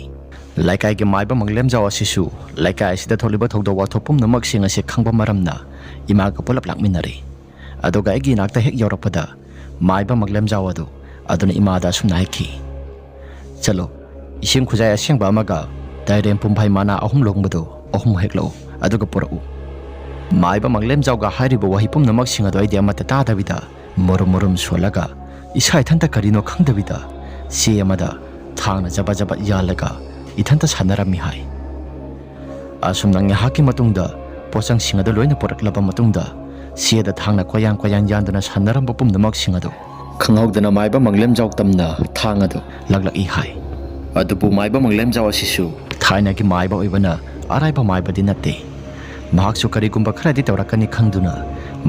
ꯂꯩꯀꯥꯏꯒꯤ ꯃꯥꯏꯕ ꯃꯪꯂꯦꯝꯖꯥꯎ ꯑꯁꯤꯁꯨ ꯂꯩꯀꯥꯏ ꯑꯁꯤꯗ ꯊꯣꯛꯂꯤꯕ ꯊꯧꯗꯣꯛ ꯋꯥꯊꯣꯛ ꯄꯨꯝꯅꯃꯛꯁꯤꯡ ꯑꯁꯤ ꯈꯪꯕ ꯃꯔꯝꯅ ꯏꯃꯥꯒ ꯄꯨꯂꯞ ꯂꯥꯛꯃꯤꯟꯅꯔꯦ꯫ ꯑꯗꯨꯒ ꯑꯩꯒꯤ ꯏꯅꯥꯛꯇ ꯍꯦꯛ ꯌꯧꯔꯛꯄꯗ ꯃꯥꯏꯕ ꯃꯪꯂꯦꯝꯖꯥꯎ ꯑꯗꯨ ꯑꯗꯨꯅ ꯏꯃꯥꯗ ꯑꯁꯨꯝꯅ ꯍꯥꯏꯈꯤ, "ꯆꯠꯂꯣ, ꯏꯁꯤꯡ ꯈꯨꯖꯥꯏ ꯑꯁꯦꯡꯕ ꯑꯃꯒ ꯇꯥꯏꯔꯦꯟ ꯄꯨꯝꯐꯥꯏ ꯃꯅꯥ ꯑꯍꯨꯝ ꯂꯣꯡꯕꯗꯨ ꯑꯍꯨꯝ ꯍꯦꯛꯂꯛꯎ, ꯑꯗꯨꯒ ꯄꯨꯔꯛꯎ"꯫ ꯃꯥꯏꯕ ꯃꯪꯂꯦꯝꯖꯥꯎꯒ ꯍꯥꯏꯔꯤꯕ ꯋꯥꯍꯩ ꯄꯨꯝꯅꯃꯛꯁꯤꯡ ꯑꯗꯨ ꯑꯩꯗꯤ ꯑꯃꯠꯇ ꯇꯥꯗꯕꯤꯗ ꯃꯨꯔꯨꯝ ꯃꯨꯔꯨꯝ ꯁꯣꯜꯂꯒ ꯏꯁꯥ ꯏꯊꯟꯇ ꯀꯔꯤꯅꯣ ꯈꯪꯗꯕꯤꯗ ꯆꯦ ꯑꯃꯗ ꯊꯥꯡꯅ ꯖꯕꯠ ꯖꯕꯠ ꯌꯥꯜꯂꯒ ꯏꯊꯟꯇ ꯁꯥꯟꯅꯔꯝꯃꯤ ꯍꯥꯏ꯫ ꯑꯁꯨꯝꯅ ꯉꯥꯏꯍꯥꯛꯀꯤ ꯃꯇꯨꯡꯗ ꯄꯣꯠꯆꯪꯁꯤꯡ ꯑꯗꯨ ꯂꯣꯏꯅ ꯄꯨꯔꯛꯂꯕ ꯃꯇꯨꯡꯗ, ꯆꯦꯗ ꯊꯥꯡꯅ ꯀꯣꯏꯌꯥꯟ ꯀꯣꯏꯌꯥꯟ ꯌꯥꯟꯗꯨꯅ ꯁꯥꯟꯅꯔꯝꯕ ꯄꯨꯝꯅꯃꯛꯁꯤꯡ ꯑꯗꯨ ꯈꯪꯍꯧꯗꯅ ꯃꯥꯏꯕ ꯃꯪꯂꯦꯝꯖꯥꯎ ꯇꯝꯅ ꯊꯥꯡ ꯑꯗꯨ ꯂꯥꯛꯂꯛꯏ ꯍꯥꯏ꯫ ꯑꯗꯨꯕꯨ ꯃꯥꯏꯕ ꯃꯪꯂꯦꯝꯖꯥꯎ ꯑꯁꯤꯁꯨ ꯊꯥꯏꯅꯒꯤ ꯃꯥꯏꯕ ꯑꯣꯏꯕꯅ ꯑꯔꯥꯏꯕ ꯃꯥꯏꯕꯗꯤ ꯅꯠꯇꯦ꯫ ꯃꯍꯥꯛꯁꯨ ꯀꯔꯤꯒꯨꯝꯕ ꯈꯔꯗꯤ ꯇꯧꯔꯛꯀꯅꯤ ꯈꯪꯗꯨꯅ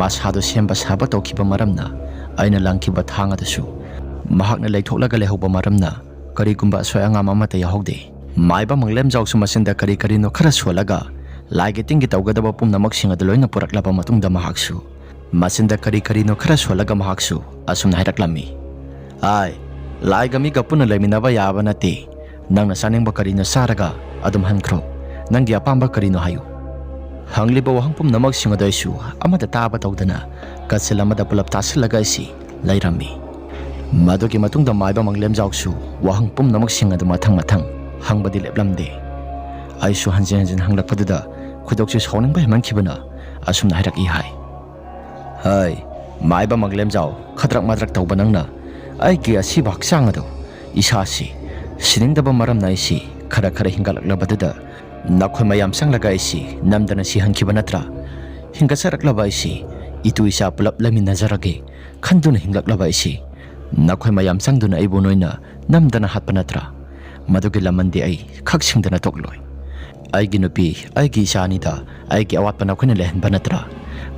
ꯃꯁꯥꯗꯨ ꯁꯦꯝꯕ ꯁꯥꯕ ꯇꯧꯈꯤꯕ ꯃꯔꯝꯅ, ꯑꯩꯅ ꯂꯪꯈꯤꯕ ꯊꯥꯡ ꯑꯗꯨꯁꯨ ꯃꯍꯥꯛꯅ ꯂꯩꯊꯣꯛꯂꯒ ꯂꯩꯍꯧꯕ ꯃꯔꯝꯅ, ꯀꯔꯤꯒꯨꯝꯕ ꯑꯁꯣꯏ ꯑꯉꯥꯝ ꯑꯃꯠꯇ ꯌꯥꯎꯍꯧꯗꯦ꯫ ꯃꯥꯏꯕ ꯃꯪꯂꯦꯝꯖꯥꯎꯁꯨ ꯃꯆꯤꯟꯗ ꯀꯔꯤ ꯀꯔꯤꯅꯣ ꯈꯔ ꯁꯣꯜꯂꯒ ꯂꯥꯏꯒꯤ ꯇꯤꯟꯒꯤ ꯇꯧꯒꯗꯕ ꯄꯨꯝꯅꯃꯛꯁꯤꯡ ꯑꯗꯨ ꯂꯣꯏꯅ ꯄꯨꯔꯛꯂꯕ ꯃꯇꯨꯡꯗ, ꯃꯍꯥꯛꯁꯨ ꯃꯆꯤꯟꯗ ꯀꯔꯤ ꯀꯔꯤꯅꯣ ꯈꯔ ꯁꯣꯜꯂꯒ ꯃꯍꯥꯛꯁꯨ ꯑꯁꯨꯝꯅ ꯍꯥꯏꯔꯛꯂꯝꯃꯤ, "ꯑꯥꯏ, ꯂꯥꯏꯒ ꯃꯤꯒ ꯄꯨꯟꯅ ꯂꯩꯃꯤꯟꯅꯕ ꯌꯥꯕ ꯅꯠꯇꯦ꯫ ꯅꯪꯅ ꯆꯥꯅꯤꯡꯕ ꯀꯔꯤꯅꯣ ꯆꯥꯔꯒ ꯑꯗꯨꯝ ꯍꯟꯈ꯭ꯔꯣ꯫ ꯅꯪꯒꯤ ꯑꯄꯥꯝꯕ ꯀꯔꯤꯅꯣ ꯍꯥꯏꯌꯨ"꯫ ꯍꯪꯂꯤꯕ ꯋꯥꯍꯪ ꯄꯨꯝꯅꯃꯛꯁꯤꯡ ꯑꯗꯨ ꯑꯩꯁꯨ ꯑꯃꯠꯇ ꯇꯥꯕ ꯇꯧꯗꯅ ꯀꯥꯆꯤꯜ ꯑꯃꯗ ꯄꯨꯂꯞ ꯇꯥꯁꯤꯜꯂꯒ ꯑꯩꯁꯤ ꯂꯩꯔꯝꯃꯤ꯫ ꯃꯗꯨꯒꯤ ꯃꯇꯨꯡꯗ ꯃꯥꯏꯕ ꯃꯪꯂꯦꯝꯖꯥꯎꯁꯨ ꯋꯥꯍꯪ ꯄꯨꯝꯅꯃꯛꯁꯤꯡ ꯑꯗꯨ ꯃꯊꯪ ꯃꯊꯪ ꯍꯪꯕꯗꯤ ꯂꯦꯞꯂꯝꯗꯦ꯫ ꯑꯩꯁꯨ ꯍꯟꯖꯤꯟ ꯍꯟꯖꯤꯟ ꯍꯪꯂꯛꯄꯗꯨꯗ ꯈꯣꯏꯗꯧꯁꯤ ꯁꯥꯎꯅꯤꯡꯕ ꯍꯦꯟꯃꯟꯈꯤꯕꯅ ꯑꯁꯨꯝꯅ ꯍꯥꯏꯔꯛꯏ ꯍꯥꯏ, "ꯍꯩ, ꯃꯥꯏꯕ ꯃꯪꯂꯦꯝꯖꯥꯎ, ꯈꯗ꯭ꯔꯛ ꯃꯗ꯭ꯔꯛ ꯇꯧꯕ ꯅꯪꯅ ꯑꯩꯒꯤ ꯑꯁꯤꯕ ꯍꯛꯆꯥꯡ ꯑꯗꯨ, ꯏꯁꯥꯁꯤ ꯁꯤꯅꯤꯡꯗꯕ ꯃꯔꯝꯅ ꯑꯩꯁꯤ ꯈꯔ ꯈꯔ ꯍꯤꯡꯒꯠꯂꯛꯂꯕꯗꯨꯗ ꯅꯈꯣꯏ ꯃꯌꯥꯝ ꯆꯪꯂꯒ ꯑꯩꯁꯤ ꯅꯝꯗꯅ ꯁꯤꯍꯟꯈꯤꯕ ꯅꯠꯇ꯭ꯔꯥ? ꯍꯤꯡꯒꯠꯆꯔꯛꯂꯕ ꯑꯩꯁꯤ ꯏꯇꯨ ꯏꯆꯥ ꯄꯨꯂꯞ ꯂꯩꯃꯤꯟꯅꯖꯔꯒꯦ ꯈꯟꯗꯨꯅ ꯍꯤꯡꯂꯛꯂꯕ ꯑꯩꯁꯤ ꯅꯈꯣꯏ ꯃꯌꯥꯝ ꯆꯪꯗꯨꯅ ꯑꯩꯕꯨ ꯅꯣꯏꯅ ꯅꯝꯗꯅ ꯍꯥꯠꯄ ꯅꯠꯇ꯭ꯔꯥ? ꯃꯗꯨꯒꯤ ꯂꯃꯟꯗꯤ ꯑꯩ ꯈꯛ ꯁꯤꯡꯗꯅ ꯇꯣꯛꯂꯣꯏ꯫ ꯑꯩꯒꯤ ꯅꯨꯄꯤ, ꯑꯩꯒꯤ ꯏꯆꯥ ꯑꯅꯤꯗ ꯑꯩꯒꯤ ꯑꯋꯥꯠꯄ ꯅꯈꯣꯏꯅ ꯂꯩꯍꯟꯕ ꯅꯠꯇ꯭ꯔꯥ?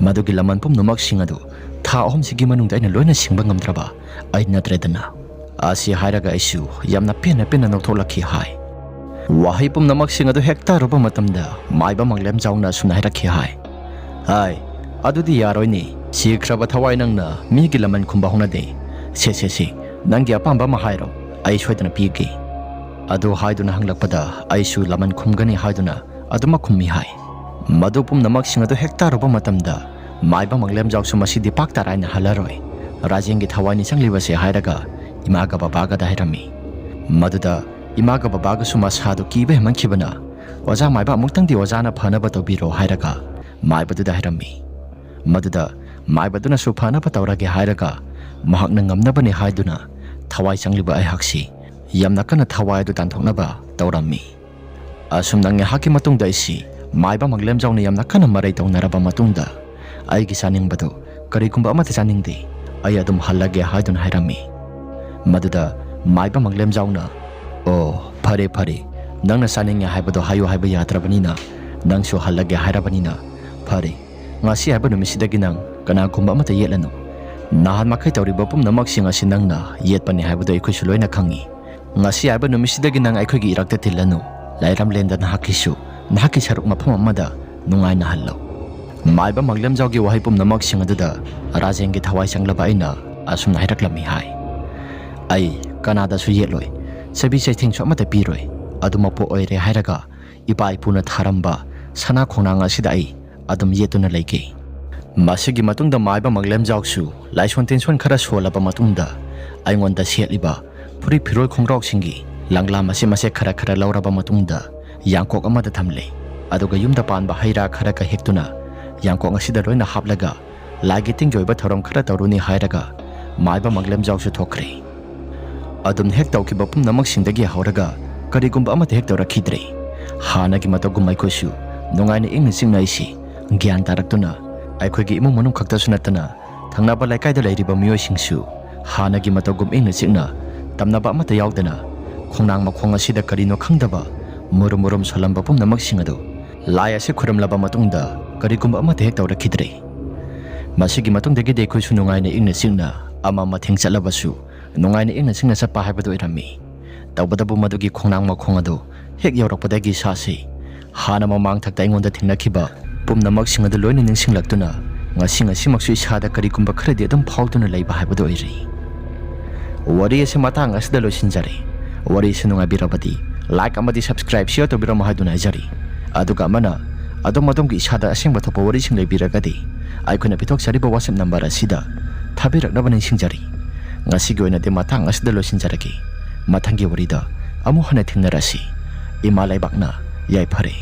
ꯃꯗꯨꯒꯤ ꯂꯃꯟ ꯄꯨꯝꯅꯃꯛꯁꯤꯡ ꯑꯗꯨ ꯊꯥ ꯑꯍꯨꯝꯁꯤꯒꯤ ꯃꯅꯨꯡꯗ ꯑꯩꯅ ꯂꯣꯏꯅ ꯁꯤꯡꯕ ꯉꯝꯗ꯭ꯔꯕ ꯑꯩ ꯅꯠꯇ꯭ꯔꯦꯗꯅ꯫ ꯑꯁꯤ ꯍꯥꯏꯔꯒ ꯑꯩꯁꯨ ꯌꯥꯝꯅ ꯄꯦꯟꯅ ꯄꯦꯟꯅ ꯅꯣꯛꯊꯣꯛꯂꯛꯈꯤ ꯍꯥꯏ꯫ ꯋꯥꯍꯩ ꯄꯨꯝꯅꯃꯛꯁꯤꯡ ꯑꯗꯨ ꯍꯦꯛ ꯇꯥꯔꯨꯕ ꯃꯇꯝꯗ ꯃꯥꯏꯕ ꯃꯪꯂꯦꯝꯖꯥꯎꯅ ꯑꯁꯨꯝꯅ ꯍꯥꯏꯔꯛꯈꯤ ꯍꯥꯏ, "ꯍꯥꯏ, ꯑꯗꯨꯗꯤ ꯌꯥꯔꯣꯏꯅꯦ꯫ ꯁꯤꯈ꯭ꯔꯕ ꯊꯋꯥꯏ ꯅꯪꯅ ꯃꯤꯒꯤ ꯂꯃꯟ ꯈꯨꯝꯕ ꯍꯧꯅꯗꯦ꯫ ꯁꯦ, ꯁꯦ, ꯁꯦ, ꯅꯪꯒꯤ ꯑꯄꯥꯝꯕ ꯑꯃ ꯍꯥꯏꯔꯣ, ꯑꯩ ꯁꯣꯏꯗꯅ ꯄꯤꯒꯦ"꯫ ꯑꯗꯨ ꯍꯥꯏꯗꯨꯅ ꯍꯪꯂꯛꯄꯗ ꯑꯩꯁꯨ ꯂꯃꯟ ꯈꯨꯝꯒꯅꯤ ꯍꯥꯏꯗꯨꯅ ꯑꯗꯨꯃꯛ ꯈꯨꯝꯃꯤ ꯍꯥꯏ꯫ ꯃꯗꯨ ꯄꯨꯝꯅꯃꯛꯁꯤꯡ ꯑꯗꯨ ꯍꯦꯛ ꯇꯥꯔꯨꯕ ꯃꯇꯝꯗ ꯃꯥꯏꯕ ꯃꯪꯂꯦꯝꯖꯥꯎꯁꯨ ꯃꯁꯤꯗꯤ ꯄꯥꯛ ꯇꯥꯔꯥꯏꯅ ꯍꯜꯂꯔꯣꯏ, ꯔꯥꯖꯦꯟꯒꯤ ꯊꯋꯥꯏꯅꯤ ꯆꯪꯂꯤꯕꯁꯦ ꯍꯥꯏꯔꯒ ꯏꯃꯥꯒ ꯕꯕꯥꯒꯗ ꯍꯥꯏꯔꯝꯃꯤ꯫ ꯃꯗꯨꯗ ꯏꯃꯥꯒ ꯕꯕꯥꯒꯁꯨ ꯃꯁꯥꯗꯨ ꯀꯤꯕ ꯍꯦꯟꯃꯟꯈꯤꯕꯅ, "ꯑꯣꯖꯥ ꯃꯥꯏꯕ, ꯑꯃꯨꯛꯇꯪꯗꯤ ꯑꯣꯖꯥꯅ ꯐꯅꯕ ꯇꯧꯕꯤꯔꯣ" ꯍꯥꯏꯔꯒ ꯃꯥꯏꯕꯗꯨꯗ ꯍꯥꯏꯔꯝꯃꯤ꯫ ꯃꯗꯨꯗ ꯃꯥꯏꯕꯗꯨꯅꯁꯨ ꯐꯅꯕ ꯇꯧꯔꯒꯦ ꯍꯥꯏꯔꯒ ꯃꯍꯥꯛꯅ ꯉꯝꯅꯕꯅꯤ ꯍꯥꯏꯗꯨꯅ ꯊꯋꯥꯏ ꯆꯪꯂꯤꯕ ꯑꯩꯍꯥꯛꯁꯤ ꯌꯥꯝꯅ ꯀꯟꯅ ꯊꯋꯥꯏ ꯑꯗꯨ ꯇꯥꯟꯊꯣꯛꯅꯕ ꯇꯧꯔꯝꯃꯤ꯫ ꯑꯁꯨꯝꯅ ꯉꯥꯏꯍꯥꯛꯀꯤ ꯃꯇꯨꯡꯗ ꯑꯩꯁꯤ ꯃꯥꯏꯕ ꯃꯪꯂꯦꯝꯖꯥꯎꯅ ꯌꯥꯝꯅ ꯀꯟꯅ ꯃꯔꯩ ꯇꯧꯅꯔꯕ ꯃꯇꯨꯡꯗ ꯑꯩꯒꯤ ꯆꯥꯅꯤꯡꯕꯗꯨ ꯀꯔꯤꯒꯨꯝꯕ ꯑꯃꯠꯇ ꯆꯥꯅꯤꯡꯗꯦ, ꯑꯩ ꯑꯗꯨꯝ ꯍꯜꯂꯒꯦ ꯍꯥꯏꯗꯨꯅ ꯍꯥꯏꯔꯝꯃꯤ꯫ ꯃꯗꯨꯗ ꯃꯥꯏꯕ ꯃꯪꯂꯦꯝꯖꯥꯎꯅ, "ꯑꯣ, ꯐꯔꯦ, ꯐꯔꯦ, ꯅꯪꯅ ꯆꯥꯅꯤꯡꯉꯦ ꯍꯥꯏꯕꯗꯣ ꯍꯥꯏꯌꯨ ꯍꯥꯏꯕ ꯌꯥꯗ꯭ꯔꯕꯅꯤꯅ, ꯅꯪꯁꯨ ꯍꯜꯂꯒꯦ ꯍꯥꯏꯔꯕꯅꯤꯅ, ꯐꯔꯦ, ꯉꯁꯤ ꯍꯥꯏꯕ ꯅꯨꯃꯤꯠꯁꯤꯗꯒꯤ ꯅꯪ ꯀꯅꯥꯒꯨꯝꯕ ꯑꯃꯠꯇ ꯌꯦꯠꯂꯅꯨ꯫ ꯅꯍꯥꯟ ꯃꯈꯩ ꯇꯧꯔꯤꯕ ꯄꯨꯝꯅꯃꯛꯁꯤꯡ ꯑꯁꯤ ꯅꯪꯅ ꯌꯦꯠꯄꯅꯤ ꯍꯥꯏꯕꯗꯨ ꯑꯩꯈꯣꯏꯁꯨ ꯂꯣꯏꯅ ꯈꯪꯉꯤ꯫ ꯉꯁꯤ ꯍꯥꯏꯕ ꯅꯨꯃꯤꯠꯁꯤꯗꯒꯤ ꯅꯪ ꯑꯩꯈꯣꯏꯒꯤ ꯏꯔꯛꯇ ꯇꯤꯜꯂꯅꯨ꯫ ꯂꯥꯏꯔꯝꯂꯦꯟꯗ ꯅꯍꯥꯛꯀꯤꯁꯨ ꯅꯍꯥꯛꯀꯤ ꯁꯔꯨꯛ ꯃꯐꯝ ꯑꯃꯗ ꯅꯨꯡꯉꯥꯏꯅ ꯍꯜꯂꯣ"꯫ ꯃꯥꯏꯕ ꯃꯪꯂꯦꯝꯖꯥꯎꯒꯤ ꯋꯥꯍꯩ ꯄꯨꯝꯅꯃꯛꯁꯤꯡ ꯑꯗꯨꯗ ꯔꯥꯖꯦꯟꯒꯤ ꯊꯋꯥꯏ ꯆꯪꯂꯕ ꯑꯩꯅ ꯑꯁꯨꯝꯅ ꯍꯥꯏꯔꯛꯂꯝꯃꯤ ꯍꯥꯏ, "ꯑꯩ ꯀꯅꯥꯗꯁꯨ ꯌꯦꯠꯂꯣꯏ꯫ ꯆꯩꯕꯤ ꯆꯩꯊꯦꯡꯁꯨ ꯑꯃꯠꯇ ꯄꯤꯔꯣꯏ꯫ ꯑꯗꯨꯃꯛꯄꯨ ꯑꯣꯏꯔꯦ ꯍꯥꯏꯔꯒ ꯏꯄꯥ ꯏꯄꯨꯅ ꯊꯥꯔꯝꯕ ꯁꯅꯥ ꯈꯣꯡꯅꯥꯡ ꯑꯁꯤꯗ ꯑꯩ ꯑꯗꯨꯝ ꯌꯦꯠꯇꯨꯅ ꯂꯩꯒꯦ"꯫ ꯃꯁꯤꯒꯤ ꯃꯇꯨꯡꯗ ꯃꯥꯏꯕ ꯃꯪꯂꯦꯝꯖꯥꯎꯁꯨ ꯂꯥꯏꯁꯣꯟ ꯇꯤꯟꯁꯣꯟ ꯈꯔ ꯁꯣꯜꯂꯕ ꯃꯇꯨꯡꯗ ꯑꯩꯉꯣꯟꯗ ꯁꯦꯠꯂꯤꯕ ꯐꯨꯔꯤꯠ ꯐꯤꯔꯣꯜ ꯈꯣꯡꯒ꯭ꯔꯥꯎꯁꯤꯡꯒꯤ ꯂꯪꯂꯥ ꯃꯆꯦꯠ ꯃꯆꯦꯠ ꯈꯔ ꯈꯔ ꯂꯧꯔꯕ ꯃꯇꯨꯡꯗ ꯌꯥꯡꯀꯣꯛ ꯑꯃꯗ ꯊꯝꯂꯦ꯫ ꯑꯗꯨꯒ ꯌꯨꯝꯗ ꯄꯥꯟꯕ ꯍꯩ ꯔꯥ ꯈꯔꯒ ꯍꯦꯛꯇꯨꯅ ꯌꯥꯡꯀꯣꯛ ꯑꯁꯤꯗ ꯂꯣꯏꯅ ꯍꯥꯞꯂꯒ ꯂꯥꯏꯒꯤ ꯇꯤꯟꯒꯤ ꯑꯣꯏꯕ ꯊꯧꯔꯝ ꯈꯔ ꯇꯧꯔꯨꯅꯤ ꯍꯥꯏꯔꯒ ꯃꯥꯏꯕ ꯃꯪꯂꯦꯝꯖꯥꯎꯁꯨ ꯊꯣꯛꯈ꯭ꯔꯦ꯫ ꯑꯗꯨꯝ ꯍꯦꯛ ꯇꯧꯈꯤꯕ ꯄꯨꯝꯅꯃꯛꯁꯤꯡꯗꯒꯤ ꯍꯧꯔꯒ ꯀꯔꯤꯒꯨꯝꯕ ꯑꯃꯠꯇ ꯍꯦꯛ ꯇꯧꯔꯛꯈꯤꯗ꯭ꯔꯦ꯫ ꯍꯥꯟꯅꯒꯤ ꯃꯇꯧꯒꯨꯝ ꯑꯩꯈꯣꯏꯁꯨ ꯅꯨꯡꯉꯥꯏꯅ ꯏꯪꯅ ꯆꯤꯛꯅ ꯑꯩꯁꯤ ꯒ꯭ꯌꯥꯟ ꯇꯥꯔꯛꯇꯨꯅ, ꯑꯩꯈꯣꯏꯒꯤ ꯏꯃꯨꯡ ꯃꯅꯨꯡ ꯈꯛꯇꯁꯨ ꯅꯠꯇꯅ ꯊꯪꯅꯕ ꯂꯩꯀꯥꯏꯗ ꯂꯩꯔꯤꯕ ꯃꯤꯑꯣꯏꯁꯤꯡꯁꯨ ꯍꯥꯟꯅꯒꯤ ꯃꯇꯧꯒꯨꯝ ꯏꯪꯅ ꯆꯤꯛꯅ, ꯇꯝꯅꯕ ꯑꯃꯠꯇ ꯌꯥꯎꯗꯅ, ꯈꯣꯡꯅꯥꯡ ꯃꯈꯣꯡ ꯑꯁꯤꯗ ꯀꯔꯤꯅꯣ ꯈꯪꯗꯕ ꯃꯨꯔꯨꯝ ꯃꯨꯔꯨꯝ ꯁꯣꯜꯂꯝꯕ ꯄꯨꯝꯅꯃꯛꯁꯤꯡ ꯑꯗꯨ ꯂꯥꯏ ꯑꯁꯤ ꯈꯨꯔꯨꯝꯂꯕ ꯃꯇꯨꯡꯗ ꯀꯔꯤꯒꯨꯝꯕ ꯑꯃꯠꯇ ꯍꯦꯛ ꯇꯧꯔꯛꯈꯤꯗ꯭ꯔꯦ꯫ ꯃꯁꯤꯒꯤ ꯃꯇꯨꯡꯗꯒꯤꯗꯤ ꯑꯩꯈꯣꯏꯁꯨ ꯅꯨꯡꯉꯥꯏꯅ ꯏꯪꯅ ꯆꯤꯛꯅ ꯑꯃ ꯑꯃ ꯊꯦꯡ ꯆꯠꯂꯕꯁꯨ ꯅꯨꯡꯉꯥꯏꯅ ꯏꯪꯅ ꯆꯤꯛꯅ ꯆꯠꯄ ꯍꯥꯏꯕꯗꯨ ꯑꯣꯏꯔꯝꯃꯤ꯫ ꯇꯧꯕꯇꯕꯨ ꯃꯗꯨꯒꯤ ꯈꯣꯡꯅꯥꯡ ꯃꯈꯣꯡ ꯑꯗꯨ ꯍꯦꯛ ꯌꯧꯔꯛꯄꯗꯒꯤ ꯏꯁꯥꯁꯤ ꯍꯥꯟꯅ ꯃꯃꯥꯡ ꯊꯛꯇ ꯑꯩꯉꯣꯟꯗ ꯊꯦꯡꯅꯈꯤꯕ ꯄꯨꯝꯅꯃꯛꯁꯤꯡ ꯑꯗꯨ ꯂꯣꯏꯅ ꯅꯤꯡꯁꯤꯡꯂꯛꯇꯨꯅ ꯉꯁꯤ ꯉꯁꯤꯃꯛꯁꯨ ꯏꯁꯥꯗ ꯀꯔꯤꯒꯨꯝꯕ ꯈꯔꯗꯤ ꯑꯗꯨꯝ ꯐꯥꯎꯗꯨꯅ ꯂꯩꯕ ꯍꯥꯏꯕꯗꯨ ꯑꯣꯏꯔꯤ꯫ ꯋꯥꯔꯤ ꯑꯁꯤ ꯃꯇꯥꯡ ꯑꯁꯤꯗ ꯂꯣꯏꯁꯤꯟꯖꯔꯦ꯫ ꯋꯥꯔꯤ ꯑꯁꯤ ꯅꯨꯡꯉꯥꯏꯕꯤꯔꯕꯗꯤ like ꯑꯃꯗꯤ subscribe, share ꯇꯧꯕꯤꯔꯝꯃꯨ ꯍꯥꯏꯗꯨꯅ ꯍꯥꯏꯖꯔꯤ꯫ ꯑꯗꯨꯒ ꯑꯃꯅ, ꯑꯗꯣꯝ ꯑꯗꯣꯝꯒꯤ ꯏꯁꯥꯗ ꯑꯁꯦꯡꯕ ꯊꯣꯛꯄ ꯋꯥꯔꯤꯁꯤꯡ ꯂꯩꯕꯤꯔꯒꯗꯤ ꯑꯩꯈꯣꯏꯅ ꯄꯤꯊꯣꯛꯆꯔꯤꯕ WhatsApp number ꯑꯁꯤꯗ ꯊꯥꯕꯤꯔꯛꯅꯕ ꯅꯤꯡꯁꯤꯡꯖꯔꯤ꯫ ꯉꯁꯤꯒꯤ ꯑꯣꯏꯅꯗꯤ ꯃꯇꯥꯡ ꯑꯁꯤꯗ ꯂꯣꯏꯁꯤꯟꯖꯔꯒꯦ꯫ ꯃꯊꯪꯒꯤ ꯋꯥꯔꯤꯗ ꯑꯃꯨꯛ ꯍꯟꯅ ꯊꯦꯡꯅꯔꯁꯤ꯫ ꯏꯃꯥ ꯂꯩꯕꯥꯛꯅ ꯌꯥꯏꯐꯔꯦ꯫